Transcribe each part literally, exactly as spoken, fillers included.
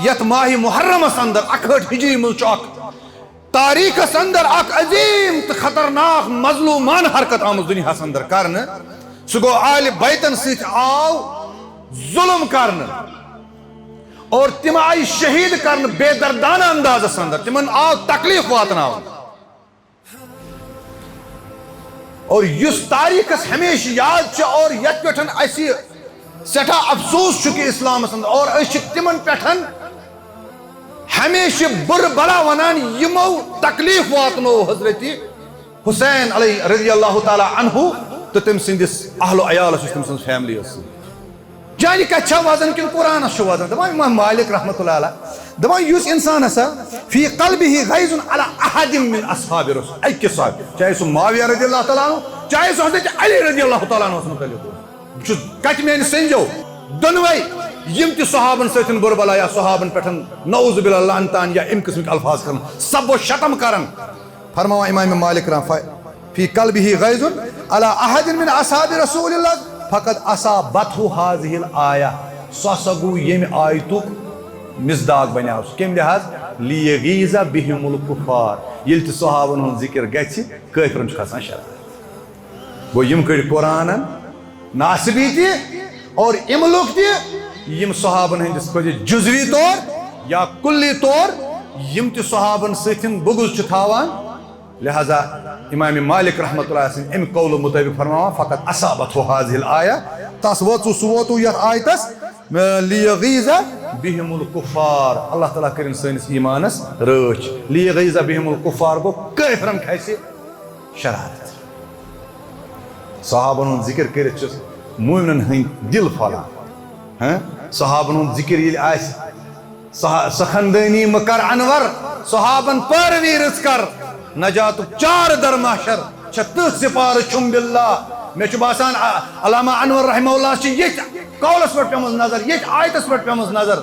یتھ ماہ محرمس اندر اکہٲٹھ ہجری منٛز چھُ اکھ تاریخس اندر اکھ عظیم تہٕ خطرناک مظلومانہٕ حرکت آمٕژ دُنیاہس اندر کرنہٕ۔ سُہ گوٚو اہل بیتن سۭتۍ آو ظلم کرنہٕ اور تِم آیہِ شہید کرنہٕ بے دردانہ اندازس اندر، تِمن آو تکلیف واتناونہٕ۔ اور یُس تاریخس ہمیشہ یاد چھُ اور یتھ پٮ۪ٹھ اسہِ سٮ۪ٹھاہ افسوس چھُ کہِ اسلامس اندر، اور أسۍ چھِ تِمن پٮ۪ٹھ ہمیشہ بُرٕ بلا ونان، یِمو تکلیف واتنو حضرت حسین علیہ رضی اللہ تعالیٰ عنہ تہٕ تٔمۍ سٕنٛدِس اہل و عیالس، یُس تٔمۍ سٕنٛز فیملی ٲس۔ جانہِ کتھِ چھا وزن کِنہٕ قرآنس چھُ وزن؟ دپان امام مالک رحمتہ اللہ علیہ، دپان یُس انسان ہسا فی قلبہ غیظ علی احد من اصحاب رسول، اکہِ صحابی، چاہے سُہ معاویہ رضی اللہ تعالیٰ عنہ، چاہے سُہ حضرت علی رضی اللہ تعالیٰ عنہ متعلق اوس۔ بہٕ چھُس کتہِ میانہِ سٔنزیو دۄنوے، یِم تہِ صحابن سۭتۍ بُرٕ بلا یا صحابن پٮ۪ٹھ نعوذ باللہ لعنتان یا امہِ قٕسمٕکۍ الفاظ کران، سب و شتم کران۔ فرماوان امام مالک رحمہ فی قلبہ غیظ علی احد من اصحاب رسول اللہ فقد اصابتہ هذه الآیہ، سُہ ہسا گوٚو ییٚمہِ آیتُک مصداق بنیو۔ سُہ کمہِ لحاظ؟ لیغیظ بہم الکفار، ییٚلہِ تہِ صحابن ہُنٛد ذکر گژھِ، کٲفرن چھُ کھسان شرارت۔ گوٚو یِم کٔڑۍ قرآنن ناصبی تہِ اور املُک تہِ، یِم صحابن ہٕنٛدِس پٲٹھۍ جزوی طور یا کلی طور یِم تہِ صحابن سۭتۍ بغض چھِ تھاوان۔ لہذا امام مالک رحمۃ اللہ سٕنٛدِ امہِ قولہٕ مطٲبق فرماوان، فقط اصابتہ هذه الآیہ، تس وٲژٕو، سُہ ووتُو یتھ آیتس، لیغیظ بہم الکفار، اللہ تعالیٰ کٔرِن سٲنِس ایمانس رٲچھ۔ لیغیظ بہم الکفار گوٚو کٲفرن کھسہِ شرارت۔ صحابن ہُنٛد ذکر کٔرِتھ چھُ مومنن ہٕنٛدۍ دِل پھۄلان۔ ہاں؟ صحابن ہُنٛد ذکر ییٚلہِ آسہِ، صح-، سخندٲنی مہٕ کر انور، صحابن پٲروی رٕژ کر، نجاتُک چار در محشر چھےٚ تٔتھۍ سپارٕ چھُم باللہ۔ مےٚ چھُ باسان، ع-، علامہ انور رحمہ اللہ چھِ ییٚتھۍ قولس پٮ۪ٹھ پیمٕژ نظر، ییٚتھۍ آیتس پٮ۪ٹھ پیمٕژ نظر۔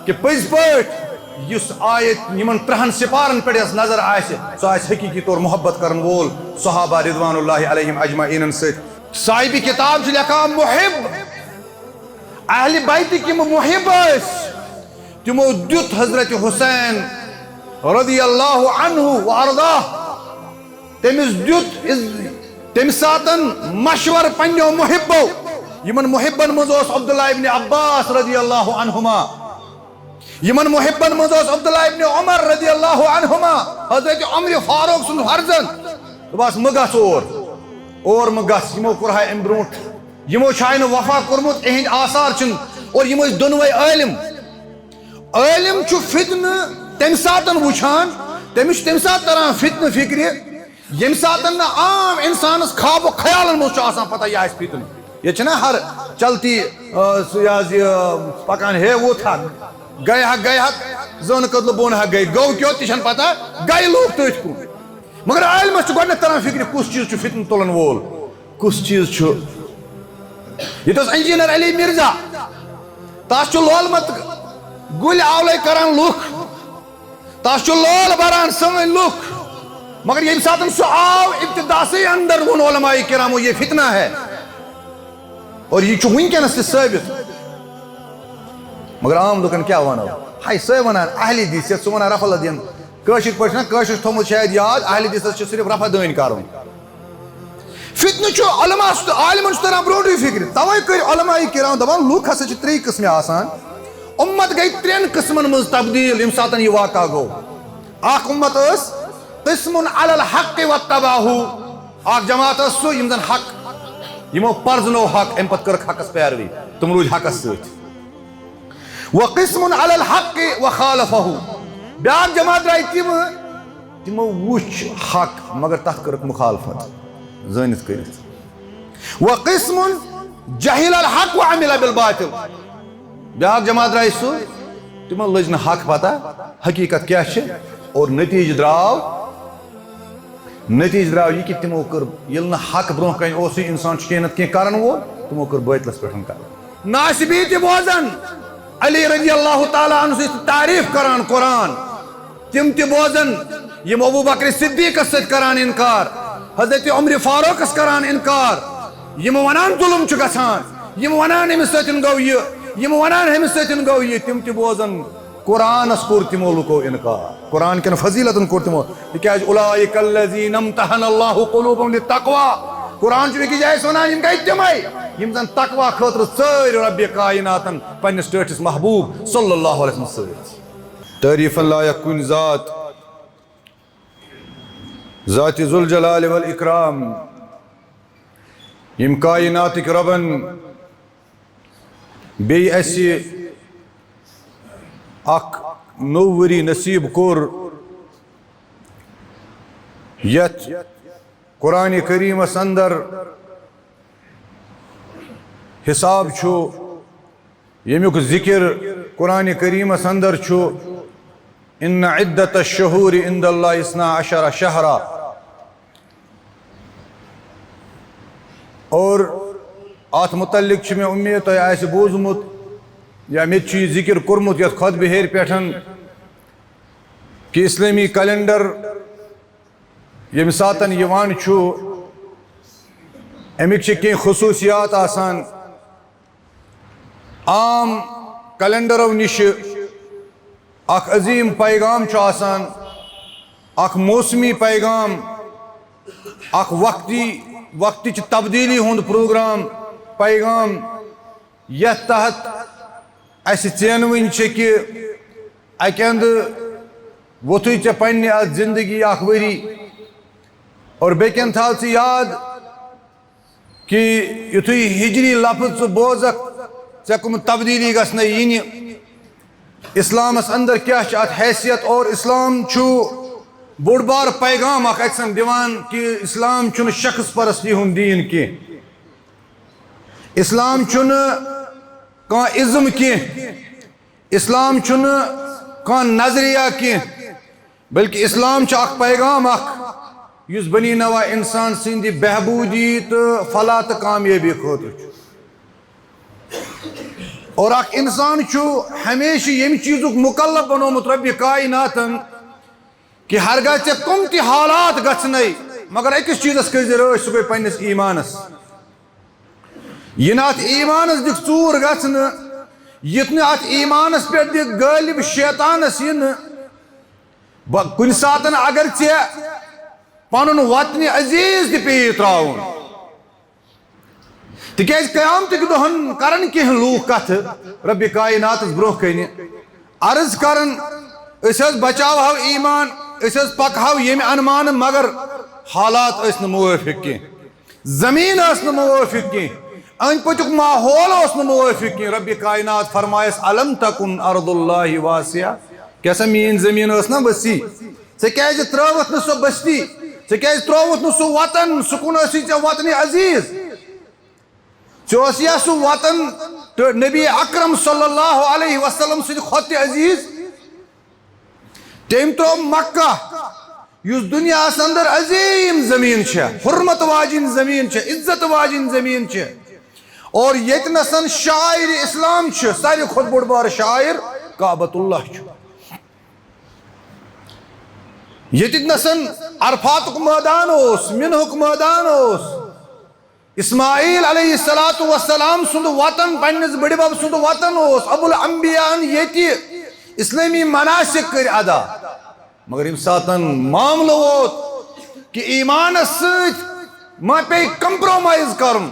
کہ پٔزۍ پٲٹھۍ یُس آیت یِمن ترٛہن سپارن پٮ۪ٹھ یۄس نظر آسہِ، سۄ آسہِ حقیقی طور محبت کرن وول صحابہ رضوان اللہ علیہم اجمعینن سۭتۍ۔ صاحب کتاب چھُ لیکھان، محب، اہل بیتٕکۍ یِم محب ٲسۍ، تِمو دیُت حضرت حسین رضی اللہ عنہ و ارضاہ، تٔمِس دیُت عز-، تَمہِ ساتن مشور پننیو محبو۔ یِمن محبن منٛز اوس عبداللہ ابن عباس رضی اللہ عنہما۔ یِمن محبن منٛز اوس عبداللہ ابن عمر رضی اللہ عنہما، حضرت عمر فاروق سُنٛد فرزند۔ دوٚپہَس، "مہٕ گژھ اور، اور مہٕ گژھ، یِمو کوٚر ہا اَمہِ برونٛٹھ، یِمو چھُ ہا نہٕ وفا کوٚرمُت، اِہِنٛدۍ آثار چھِنہٕ۔" اور یِم ٲسۍ دۄنوَے عٲلِم۔ عٲلِم چھُ فتنہٕ تَمہِ ساتن وٕچھان، تٔمِس چھُ تَمہِ ساتہٕ تران فتنہٕ فِکرِ، ییٚمہِ ساتن نہٕ عام انسانس خواب و خیالن منٛز چھُ آسان پتہ یہِ آسہِ فتنہٕ۔ ییٚتہِ چھِنہ ہر چلتی، آ، سُہ یہِ حظ یہِ پکان ہے ووت ہا، گٔے ہا، گٔے ہا، زٲنہٕ کٔدلہٕ بۄن ہا گٔے، گوٚو کیٛاہ تہِ چھَنہٕ پتہ، گٔے لوٗکھ تٔتھۍ کُن۔ مگر عالمس چھُ گۄڈٕنٮ۪تھ تران فِکرِ، کُس چیٖز چھُ فتنہٕ تُلن وول، کُس چیٖز چھُ۔ ییٚتہِ اوس انجینئر علی مرزا، تس چھُ لولمت گُلۍ آولَے کران لُکھ۔ تس چھُ لول بران سٲنۍ لُکھ۔ مگر ییٚمہِ ساتہٕ سُہ آو، ابتداسٕے اندر ووٚن علماء کرامو، "یہ فتنہ ہے۔" اور یہِ چھُ وٕنکیٚنس تہِ ثٲبت۔ مگر عام لُکن کیٛاہ ونو؟ ہاے، سۄے ونان اہل حدیث، یتھ سُہ ونان رفع الدین۔ کٲشِر پٲٹھۍ چھُنہ، کٲشُر چھُ تھوٚمُت شاید یاد، اہل حدیثس چھُ صرف رفع دٲنۍ کرُن۔ فتنہٕ چھُ علماء، عالمن چھُ تران برونٹھٕے فکرِ۔ توے کٔرۍ علماء کرام دپان، لُکھ ہسا چھِ ترٛیٚیہِ قٕسمہِ آسان۔ اُمت گٔے ترٛٮ۪ن قٕسمن منٛز تبدیل، ییٚمہِ ساتن یہِ واقعہ گوٚو۔ اکھ اُمت ٲس قسم علی الحق واتبعہ، اکھ جماعت ٲس سُہ، یِم زن حق، یِمو پرزنوو حق، امہِ پتہٕ کٔرٕکھ حقس پیروی، تِم روٗدۍ حقس سۭتۍ۔ وقسم علی الحق وخالفہ، بیاکھ جماعت درٛاے تِم، تِمو وُچھ حق مگر تتھ کٔرٕکھ مخالفت، زٲنِتھ کٔرِتھ۔ وقسم جہل الحق وعمل بالباطل، بیاکھ جماعت درٛاے سُہ، تِمن لٔج نہٕ حق پتہ، حقیقت کیٛاہ چھِ، اور نتیجہٕ درٛاو، نتیجہٕ درٛاو یہِ کہِ تِمو کٔر، ییٚلہِ نہٕ حق برونٛہہ کنہِ اوسُے، انسان چھُ کینٛہہ نتہٕ کینٛہہ کرن وول، تِمو کٔر بٲطلس پٮ۪ٹھ کرن۔ ناصبی تہِ بوزن، علی رضی اللہ تعالیٰ عنہ سٕنٛز تعریف کران قرآن، تِم تہِ بوزن، یِم ابو بکر صدیقس سۭتۍ کران انکار، حضرت عمر فاروقس کران انکار، یِم ونان ظلم چھُ گژھان، یِم ونان أمِس سۭتۍ گوٚو یہِ، یِم ونان أمِس سۭتۍ گوٚو یہِ، تِم تہِ بوزن۔ قرآنس کوٚر تِمو لُکو انکار، قرآن کٮ۪ن فضیلتن کوٚر تِمو، تِکیازِ اولئک الذین امتحن اللہ قلوبہم للتقوی۔ قرآن چھُ بیٚکِس جایہِ وَنان، یِم گٔے تِمے، یِم زن تقوی خٲطرٕ ژٲرۍ رۄبِ کائناتن پننِس ٹٲٹھِس محبوب صلی اللہ علیہ وسلم سۭتۍ۔ تعریفن لایق کُنہِ ذات، ذاتِ ذوالجلال والاکرام، ییٚمۍ کائناتٕکۍ رۄبن بیٚیہِ اَسہِ اکھ نوٚو ؤری نصیٖب کوٚر، یتھ قرآن کریمس اندر حساب چھُ، ییٚمیُک ذکر قرآن کریمس اندر چھُ، ان عدت الشہور عند اللہ اثنا عشر شہرا۔ اور اتھ متعلق چھِ مےٚ اُمید تۄہہِ آسہِ بوٗزمُت یا مےٚ تہِ چھُ یہِ ذکر کوٚرمُت یتھ خطبہٕ ہیٚرِ پٮ۪ٹھ، کہِ اسلٲمی کیلنڈر ییٚمہِ ساتن یِوان چھُ، اَمِکۍ چھِ کینٛہہ خصوٗصیات آسان۔ عام کیلنڈرو نِشہِ اکھ عظیٖم پیغام چھُ آسان، اکھ موسمی پیغام، اکھ وقتی، وقتٕچ تبدیٖلی ہُنٛد پروگرام، پیغام، یتھ تحت اسہِ ژینوٕنۍ چھِ کہِ اکہِ اندٕ ووتھُے ژےٚ پننہِ اتھ زندگی اکھ ؤری، اور بیٚکہِ اندٕ تھاو ژٕ یاد کہِ یُتھُے ہجری لفظ ژٕ بوزکھ، ژےٚ کٕم تبدیٖلی گژھنَے یِنہِ۔ اسلامس اندر کیٛاہ چھِ اتھ حیثیت، اور اسلام چھُ بوٚڑ بار پیغام اکھ أکۍ سُنٛد دِوان کہِ اسلام چھُنہٕ شخص پرستی ہُنٛد دیٖن کینٛہہ۔ اسلام چھُنہٕ کانٛہہ ازم کینٛہہ، اسلام چھُنہٕ کانٛہہ نظریہ کینٛہہ، بلکہ اسلام چھُ اکھ پیغام اکھ یُس بنی نوع انسان سٕنٛدِ بہبوٗدی تہٕ فلاح تہٕ کامیٲبی خٲطرٕ چھُ۔ اور اکھ انسان چھُ ہمیشہِ ییٚمہِ چیٖزُک مکلف بنومُت رۄبِ کائناتن کہِ ہرگاہ ژےٚ کٕم تہِ حالات گژھنَے، مگر أکِس چیٖزَس کٔرۍ زِ رٲچھ، سُہ گوٚو پنٛنِس ایٖمانَس۔ یہِ نہٕ اَتھ ایٖمانَس دِکھ ژوٗر گژھنہٕ، یُتھ نہٕ اَتھ ایٖمانَس پٮ۪ٹھ دِکھ غٲلِب شیطانَس یِنہٕ۔ بہ-، کُنہِ ساتَن اگر ژےٚ پَنُن وطنِ عزیٖز تہِ پیٚیہِ ترٛاوُن، تِکیازِ قیامتٕکۍ دۄہن کرن کینٛہہ لوٗکھ کتھٕ رۄبِ کائناتس برونٛہہ کنہِ، عرض کرن، أسۍ حظ بچاوہو ایمان، أسۍ حظ پکہو ییٚمہِ انمانہٕ، مگر حالات ٲسۍ نہٕ موٲفق کینٛہہ، زمیٖن ٲس نہٕ موٲفق کینٛہہ، أنٛدۍ پٔتیُک ماحول اوس نہٕ موٲفق کینٛہہ۔ رۄبِ کائنات فرمایس، الم تکن ارض اللہ واسعہ، کیٛاہ سا میٲنۍ زمیٖن ٲس نہ وسیع؟ ژےٚ کیٛازِ ترٲوتھ نہٕ سۄ بستی؟ ژےٚ کیٛازِ ترٛووُتھ نہٕ سُہ وطن؟ سُہ کُن ٲسی ژےٚ وطنِ عزیٖز؟ ژےٚ اوس یا سُہ وطن تہٕ نبی اکرم صلی اللہ علیہ وسلم سٕنٛدِ کھۄتہٕ تہِ عزیٖز؟ تٔمۍ ترٛوو مکہ، یُس دُنیاہس اندر عظیٖم زمیٖن چھےٚ، حرمت واجِنۍ زمیٖن چھےٚ، عزت واجِنۍ زمیٖن چھےٚ، اور ییٚتہِ نسن شاعرِ اسلام چھِ، ساروی کھۄتہٕ بوٚڑ بار شاعر کعبۃ اللہ چھُ۔ ییٚتہِ نسن عرفاتُک مٲدان اوس، منہُک مٲدان اوس، اسماعیل علیہ الصلوۃ والسلام سُنٛد وطن، پننِس بٔڈِ بب سُنٛد وطن اوس، ابو الانبیاءن ییٚتہِ اسلٲمی مناسک کٔرۍ ادا۔ مگر ییٚمہِ ساتن معاملہٕ ووت کہِ ایٖمانس سۭتۍ ما پیٚیہِ کمپرومایز کرُن،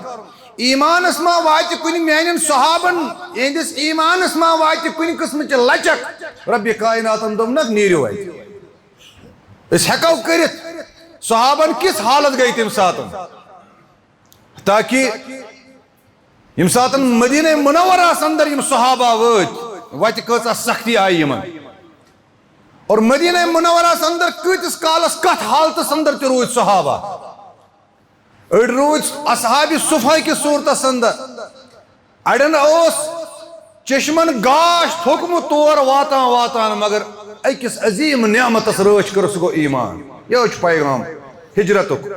ایٖمانس ما واتہِ کُنہِ میانٮ۪ن صحابن، یِہنٛدِس ایٖمانس ما واتہِ کُنہِ قٕسمٕچ لچک، رۄبِ کائناتن دوٚپنکھ، نیٖرِو اتہِ۔ أسۍ ہٮ۪کو کٔرِتھ۔ صحابن کِژھ حالت گٔے تمہِ ساتن؟ تاکہ ییٚمہِ ساتن مدینہ منورس اندر یِم صحابہ وٲتۍ، وتہِ کۭژاہ سختی آیہِ یِمن، اور مدینہ منورس اندر کۭتِس کالس کتھ حالتس اندر تہِ روٗدۍ صحابہ۔ أڑۍ روٗدۍ اصحابِ صفہ کِس صورتس اندر، اڑٮ۪ن اوس چشمن گاش تھوٚکمُت تور واتان واتان، مگر أکِس عظیٖم نعمتس رٲچھ کٔر، سُہ گوٚو ایٖمان۔ یِہوٚے چھُ پیغام ہجرتُک۔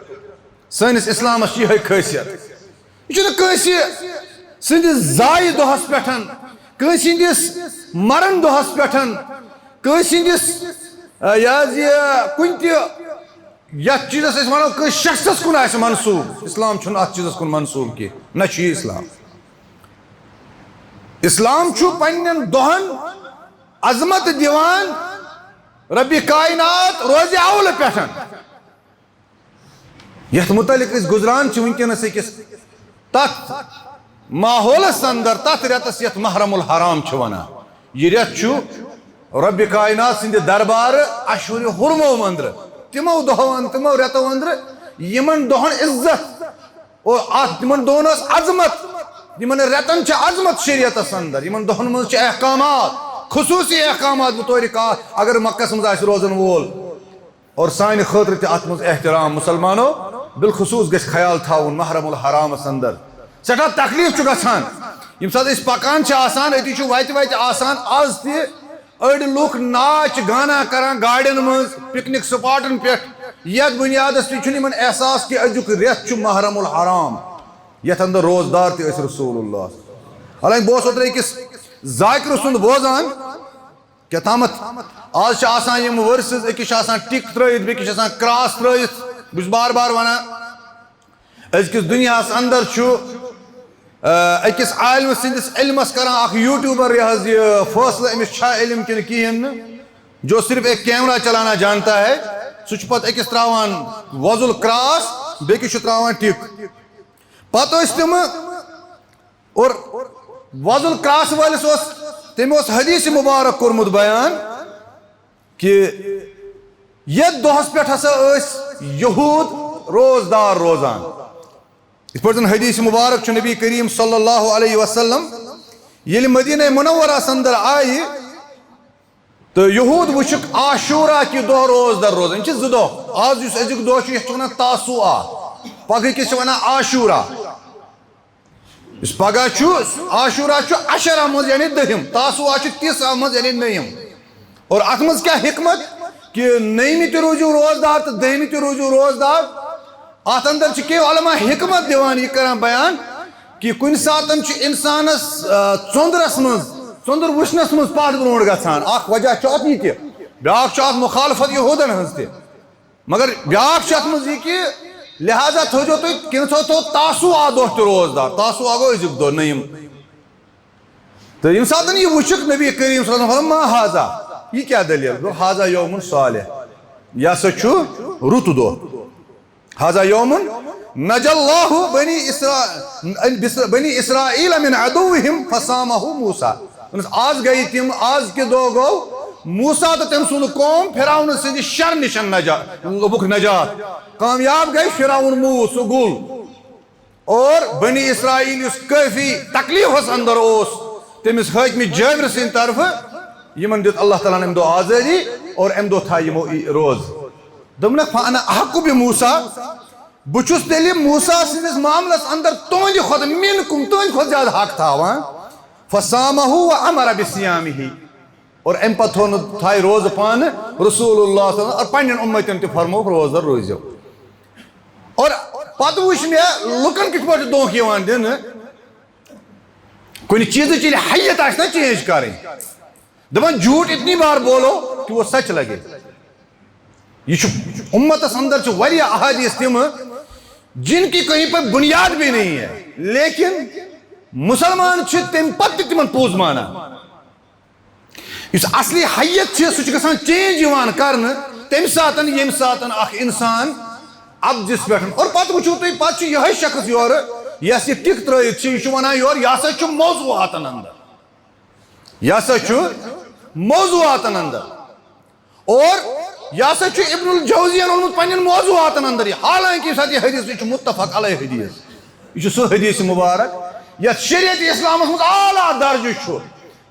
سٲنِس اسلامس چھِ یِہوٚے خٲصیت۔ یہِ چھُنہٕ کٲنٛسہِ سٕنٛدِس زایہِ دۄہس پٮ۪ٹھ، کٲنٛسہِ ہٕنٛدِس مرن دۄہس پٮ۪ٹھ، کٲنٛسہِ ہٕنٛدِس، آ، یہِ حظ یہِ کُنہِ تہِ یتھ چیٖزس أسۍ ونو کٲنٛسہِ شخصس کُن آسہِ منسوٗب، اسلام چھُنہٕ اتھ چیٖزس کُن منسوٗب کینٛہہ، نہ چھُ یہِ اسلام۔ اسلام چھُ پننٮ۪ن دۄہن عظمت دِوان ربِ کائنات روزِ اولہٕ پٮ۪ٹھ۔ یَتھ مُتعلِق أسۍ گُزران چھِ وٕنکیٚنَس أکِس تَتھ ماحولَس اندر، تَتھ رٮ۪تَس یَتھ محرم الحرام چھِ وَنان۔ یہِ رٮ۪تھ چھُ ربِ کائنات سٕنٛدِ دربارٕ اشہُرِ حرمو اندرٕ، تِمو دۄہو اند-، تِمو رٮ۪تو اندرٕ، یِمن دۄہن عزت اور اتھ، تِمن دۄہن ٲس عظمت، یِمن رٮ۪تن چھِ عظمت شریعتس اندر، یِمن دۄہن منٛز چھِ احکامات، خصوٗصی احکامات بطورِ خاص۔ اگر مکس منٛز آسہِ روزن وول، اور سانہِ خٲطرٕ تہِ اتھ منٛز احترام، مسلمانو، بالخصوص گژھِ خیال تھاوُن محرم الحرامس اندر۔ سٮ۪ٹھاہ تکلیف چھُ گژھان۔ ییٚمہِ ساتہٕ أسۍ پکان چھِ آسان، أتی چھُ وتہِ وتہِ آسان، از تہِ أڑۍ لُکھ ناچ گانا کران گاڑٮ۪ن منٛز، پکنک سپاٹن پٮ۪ٹھ، یتھ بنیادس تہِ چھُنہٕ یِمن احساس کہِ أزیُک رٮ۪تھ چھُ محرم الحرام، یتھ اندر روزدار تہِ ٲسۍ رسول اللہ۔ حالانکہ بہٕ اوسُس اوترٕ أکِس ذاکرٕ سُنٛد بوزان، کیٛاہ تامَتھ آز چھِ آسان یِم ؤرسٕز، أکِس چھِ آسان ٹِک ترٲیِتھ، بیٚکِس چھِ آسان کراس ترٲیِتھ۔ بہٕ چھُس بار بار وَنان، أزکِس دُنیاہَس اندر چھُ، آ، أکِس عالمہٕ سٕنٛدِس علمَس کران اکھ یوٗٹیوٗبر یہِ حظ یہِ فٲصلہٕ، أمِس چھا علم کِنہٕ کِہیٖنۍ نہٕ۔ جو صرف ایک کیمرہ چلانا جانتا ہے، سُہ چھُ پَتہٕ أکِس ترٛاوان وۄزُل کراس، بیٚکِس چھُ ترٛاوان ٹِک۔ پَتہٕ ٲسۍ تِمہٕ اور وۄزُل کراس وٲلِس اوس، تٔمۍ اوس حدیث مبارک کوٚرمُت بیان کہِ یتھ دۄہس پٮ۪ٹھ ہسا ٲسۍ یہوٗد روزدار روزان۔ یِتھ پٲٹھۍ زن حدیث مبارک چھُ، نبی کریم صلی اللہ علیہ وسلم ییٚلہِ مدینہ منورس اندر آیہِ، تہٕ یہوٗد وٕچھُکھ عاشورہ کہِ دۄہ روزدار روزان۔ یِم چھِ زٕ دۄہ۔ آز یُس أزیُک دۄہ چھُ، یَتھ چھِ وَنان تاسوعا، پگہٕکِس چھِ وَنان عاشورہ۔ یُس پگاہ چھُ، عاشورہ چھُ عشرہ منٛز، یعنی دٔہِم، تاسوعا چھُ تسعہ منٛز، یعنی نٔیِم۔ اور اَتھ منٛز کیٛاہ حکمت؟ کہِ نٔیمہِ تہِ روٗزِو روزدار تہٕ دٔہمہِ تہِ روٗزِو روزدار۔ اَتھ اندر چھِ کینٛہہ علماء حکمت دِوان، یہِ کران بیان کہِ کُنہِ ساتن چھُ انسانس، آ، ژۄندرس منٛز، ژۄندر وٕچھنس منٛز پتھ برونٛٹھ گژھان۔ اکھ وجہ چھُ اتھ یہِ تہِ، بیاکھ چھُ اتھ مخالفت یہودن ہٕنٛز تہِ۔ مگر بیاکھ چھُ اتھ منٛز یہِ کہِ لہذا تھٲیزیو تُہۍ، کینٛژھو تھوٚو تاسوعا دۄہ تہِ روزدار، تاسوعا گوٚو أزیُک دۄہ نٔیِم۔ تہٕ ییٚمہِ ساتن یہِ وٕچھُکھ نبی کریم صلی اللہ علیہ وسلم، ما ہذا، یہِ کیٛاہ دٔلیٖل؟ دوٚپ، ہذا یومُن صالح، یہِ ہسا چھُ رُت دۄہ۔ ہذا یومُن نجا اللہ بنی اسرا-، بنی اسرائیل من عدوہم فصامہ موسیٰ۔ دوٚپنس، آز گٔیہِ تِم، آز کہِ دۄہ گوٚو موسیٰ تہٕ تٔمۍ سُنٛد قوم فرعون سٕنٛدِ شر نِش نجا-، لوٚبُکھ نجات۔ کامیاب گٔے فرعون، موٗد سُہ گُل۔ اور بنی اسرائیل یُس کٲفی تکلیفس اندر اوس، تٔمِس حٲکمہِ جٲبرٕ سٕنٛدِ طرفہٕ یِمن دیُت اللہ تعالیٰ ہن امہِ دۄہ آزٲدی اور امہِ دۄہ تھایہِ یِمو ای-، روزٕ۔ دوٚپنکھ، فانا احق بموسیٰ، بہٕ چھُس تیٚلہِ موسیٰ سٕنٛدِس معاملس اندر تُہنٛدِ کھۄتہٕ، منکم، تُہنٛدِ کھۄتہٕ زیادٕ حق تھاوان۔ فصامہ و امر بصیامہ۔ اور امہِ پتہٕ تھوٚو نہٕ، تھایہِ روزٕ پانہٕ رسول اللہ صلی اللہ علیہ وسلم اور پننٮ۪ن اُمتٮ۪ن تہِ فرمووُکھ، روزٕ روٗزِو۔ اور پتہٕ وٕچھ مےٚ لُکن کِتھ پٲٹھۍ چھُ دھوکہٕ یِوان دِنہٕ۔ کُنہِ چیٖزٕچ ییٚلہِ حیت آسہِ نا چینج کرٕنۍ، دپان جھوٹ اتنی بار بولو کہ وہ سچ لگے۔ یہ چھُ، امتس اندر چھِ واریاہ احادیث تِم جن کی کہیں پر بنیاد بھی نہیں ہے، لیکن مسلمان چھِ تمہِ پتہٕ تہِ تِمن پوٚز مانان۔ یُس اصلی حیت چھِ، سُہ چھُ گژھان چینج یِوان کرنہٕ تمہِ ساتن، ییٚمہِ ساتن اکھ انسان اپزِس پٮ۪ٹھ، اور پتہٕ وٕچھِو تُہۍ، پتہٕ چھُ یِہوٚے شخص یورٕ یس یہِ ٹِک ترٲیِتھ چھِ، یہِ چھُ ونان یورٕ، یہِ ہسا چھُ موضوعاتن اندر۔ یہِ ہسا چھُ موضوعاتن اندر۔ اور یہِ ہسا چھُ ابن الجوزین اوٚنمُت پننٮ۪ن موضوعاتن اندر یہِ۔ حالانکہ ییٚمہِ ساتہٕ یہِ حدیث، یہِ چھُ متفق علیہ حدیث۔ یہِ چھُ سُہ حدیث مبارک یتھ شریعت اسلامس منٛز اعلیٰ درجہٕ چھُ۔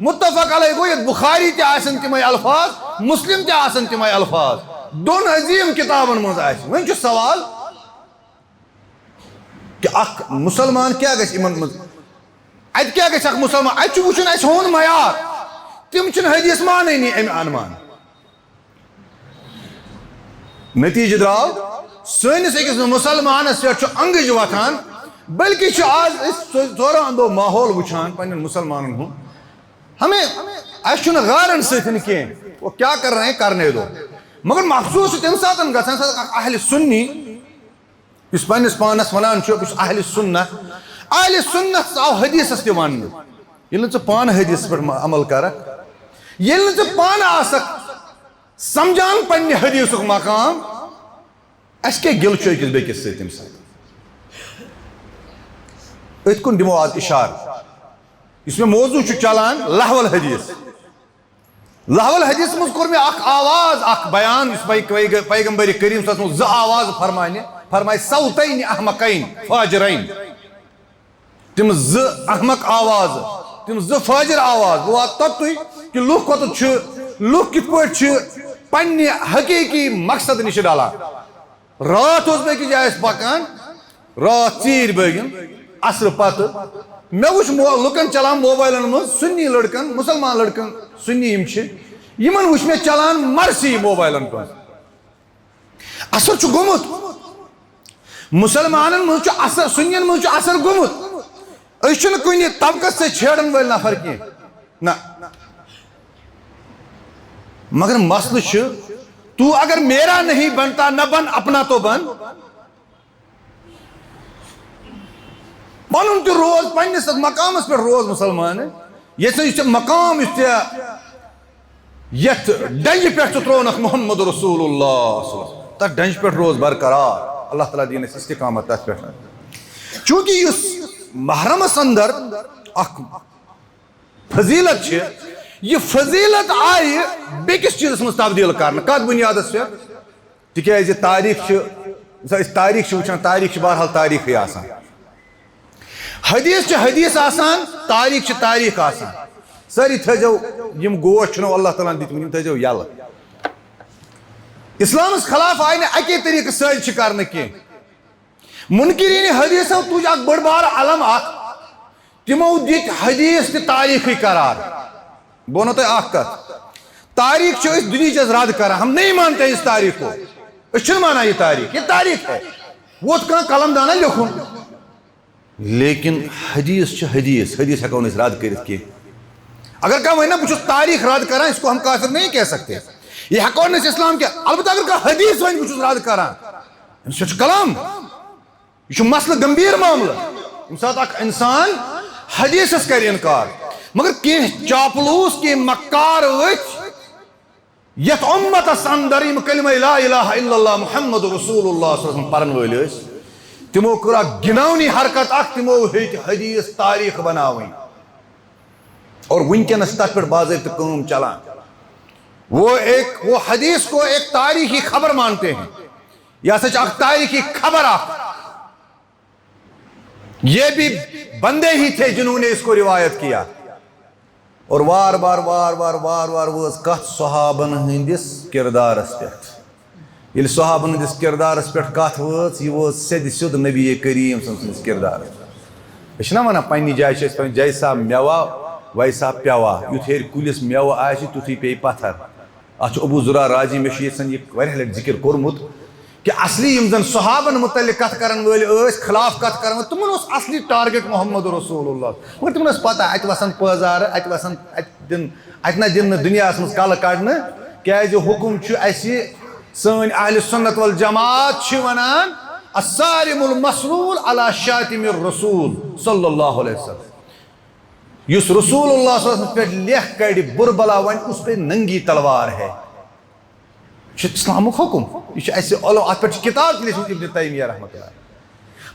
متفق علیہ گوٚو، یتھ بخاری تہِ آسن تِمے الفاظ، مسلم تہِ آسن تِمے الفاظ، دۄن عظیم کتابن منٛز آسہِ۔ وۄنۍ چھُ سوال، کہ اکھ مسلمان کیٛاہ گژھِ یِمن منٛز؟ اتہِ کیٛاہ گژھِ اکھ مسلمان؟ اتہِ چھُ وٕچھُن اسہِ ہُہُنٛد معیار۔ تِم چھِنہٕ حدیث مانٲنی امہِ انمان۔ نتیجہ درٛاو، سٲنِس أکِس مسلمانس پٮ۪ٹھ چھُ انگٕج وۄتھان، بلکہِ چھِ آز أسۍ ژو-، ژورو اندو ماحول وٕچھان پننٮ۪ن مسلمانن ہُنٛد۔ ہمیں، اسہِ چھُنہٕ غارن سۭتۍ کینٛہہ، وہ کیا کر رہے ہیں، کرنے دو۔ مگر مخصوص چھُ تمہِ ساتن گژھان، سُہ اکھ اہل سنی، یُس پننِس پانس ونان چھُ، بہٕ چھُس اہل سنت۔ اہل سنت آو حدیثس تہِ وننہٕ۔ ییٚلہِ نہٕ ژٕ پانہٕ حدیثس پٮ۪ٹھ عمل کرکھ، ییٚلہِ نہٕ ژٕ پانہٕ آسکھ سمجھان پننہِ حدیثُک مقام، اسہِ کیٛاہ گِلہٕ چھُ أکِس بیٚکِس سۭتۍ تَمہِ ساتہٕ؟ أتھۍ کُن دِمو آز اِشارٕ۔ یُس مےٚ موضوع چھُ چلان، لہو الحدیث۔ لہو الحدیث منٛز کوٚر مےٚ اکھ آواز، اکھ بیان، یُس پی-، پی-، پیغمبر کریم صلی اللہ علیہ وسلم زٕ آواز فرمانہِ، فرمایہِ صوتین احمقین فاجرین۔ تِم زٕ احمق آواز، تِم زٕ فاجر آواز، بہٕ واتہٕ توٚتُے کہِ لُکھ کوٚتَتھ چھِ، لُکھ کِتھ پٲٹھۍ چھِ پننہِ حقیٖقی مقصد نِش ڈلان۔ راتھ اوس بہٕ أکِس جایہِ پکان، راتھ ژیٖرۍ بٲگٮ۪ن، عصرٕ پتہٕ، مےٚ وٕچھ مو-، لُکن چلان موبایلن منٛز، سُنی لڑکن، مسلمان لڑکن، سُنی یِم چھِ، یِمن وٕچھ مےٚ چلان مرثی موبایلن پٮ۪ٹھ۔ اثر چھُ گوٚمُت۔ مسلمانن منٛز چھُ اثر، سُنین منٛز چھُ اثر گوٚمُت۔ أسۍ چھِنہٕ کُنہِ طبقس سۭتۍ چھیڑن وٲلۍ نفر کینٛہہ۔ نہ۔ مگر مسلہٕ چھُ، تو اگر میرا نہیں بنتا، نہ بن، اپنا تو بن۔ پنُن تہِ روز، پننِس تتھ مقامس پٮ۪ٹھ روز مسلمان۔ ییٚتہِ یُس ژےٚ مقام، یُس ژےٚ یتھ ڈنجہِ پٮ۪ٹھ ژٕ ترٛوونکھ محمد رسول اللہ صلی اللہ علیہ وسلم، تتھ ڈنجہِ پٮ۪ٹھ روز برقرار۔ اللہ تعالیٰ دِیِن اَسہِ استقامت تتھ پٮ۪ٹھ۔ چونکہ یُس محرمس اندر اکھ فضیلت چھِ، یہِ فضیلت آیہِ بیٚکِس چیٖزس منٛز تبدیل کرنہٕ۔ کتھ بنیادس پٮ۪ٹھ؟ تِکیازِ تاریخ چھِ، ییٚمہِ ساتہٕ أسۍ تاریخ چھِ وٕچھان، تاریخ چھِ بہرحال تاریخٕے آسان۔ حدیث چھِ حدیث آسان، تاریخ چھِ تاریخ آسان۔ سٲری تھٲیزیو، یِم گوش چھِنو اللہ تعالیٰ ہن دِتمٕتۍ، یِم تھٲیزیو یَلہٕ۔ اسلامس خلاف آیہِ نہٕ اَکے طریٖقہٕ سٲزشہِ کرنہٕ کینٛہہ۔ منکرین حدیثو تُج اکھ بٔڑ بار علم اکھ، تِمو دِتۍ حدیث تہِ تاریخٕے قرار۔ بہٕ وَنو تۄہہِ اکھ کتھ، تاریخ چھِ أسۍ دُنیہٕچ رد کران، ہم نہیں مانتے اس تاریخ کو، أسۍ چھِنہٕ مانان یہِ تاریخ، یہِ تاریخ ہے۔ ووت کانٛہہ قلم دانا لیوٚکھُن۔ لیکن حدیث چھِ حدیث، حدیث ہٮ۪کو نہٕ أسۍ رد کٔرِتھ کینٛہہ۔ اگر کانٛہہ وَنہِ نا، بہٕ چھُس تاریخ رد کران، اس کو ہم کافر نہیں کہہ سکتے، یہِ ہٮ۪کو نہٕ أسۍ اسلام کہِ، البتہ اگر کانٛہہ حدیث وَنہِ، بہٕ چھُس رد کران، أمِس پٮ۪ٹھ چھُ کلام۔ یہِ چھُ مسلہٕ گمبھیر معاملہٕ۔ ییٚمہِ ساتہٕ اکھ انسان حدیثس کرِ انکار، مگر کینٛہہ چاپلوٗس، کینٛہہ مکار ؤتھۍ یتھ امتس اندر، یِم کلمہ لا الہ الا اللہ محمد رسول اللہ صلی اللہ علیہ وسلم پرن وٲلۍ ٲسۍ، تِمو کٔر اکھ گناونی حرکت اکھ، تِمو ہیٚتۍ حدیث تاریخ بناوٕنۍ۔ اور وٕنکیٚنس چھِ تتھ پٮ۪ٹھ باضٲبطہٕ کٲم چلان۔ وہ ایک، وہ حدیث کو ایک تاریخی خبر مانتے ہیں۔ یہِ ہسا چھِ اکھ تاریخی خبر اکھ۔ یہ بھی بندے ہی تھے جنہوں نے اس کو روایت کیا۔ اور وار وار، وار وار، وار وار وٲژ کتھ صحابن ہٕنٛدِس کردارس پٮ۪ٹھ۔ ییٚلہِ صحابن ہٕنٛدِس کردارس پٮ۪ٹھ کتھ وٲژ، یہِ وٲژ سیٚدِ سیوٚد نبی کریم صلی اللہ علیہ وسلم سٕنٛدِس کردارس پٮ۪ٹھ۔ أسۍ چھِنہ ونان، پننہِ جایہِ چھِ أسۍ پنٕنۍ، جیسا میوا ویسا پیوا، یُتھ ہیٚرِ کُلِس میوٕ آسہِ، تیُتھُے پیٚیہِ پتھر۔ اتھ چھُ ابو زرع رازی، مےٚ چھُ ییٚتہِ سن یہِ واریاہ لٹہِ ذکر کوٚرمُت کہِ اصلی یِم زن صحابن متعلق کتھ کرن وٲلۍ ٲسۍ، خلاف کتھ کرن وٲلۍ، تِمن اوس اصلی target محمد رسول اللہ۔ مگر تِمن ٲس پتہ، اتہِ وسن پٲزارٕ، اتہِ وسن، اتہِ دِن، اتہِ نہ دِن نہٕ دُنیاہس منٛز کلہٕ کڑنہٕ، کیازِ حکم چھُ اسہِ، سٲنۍ اہل سنت والجماعت چھِ ونان، الصارم المسلول علی شاتم الرسول صلی اللہ علیہ وسلم۔ یُس رسول اللہ صلی اللہ علیہ وسلم پٮ۪ٹھ لیکھ کڑِ، بُرٕ بلا ونہِ، اس پہ ننگی تلوار ہے۔ یہِ چھُ اسلامُک حکم، یہِ چھُ اسہِ علم، اتھ پٮ۪ٹھ چھِ کتاب تہِ لیچھمٕژ ابن تیمیہ رحمۃ اللہ۔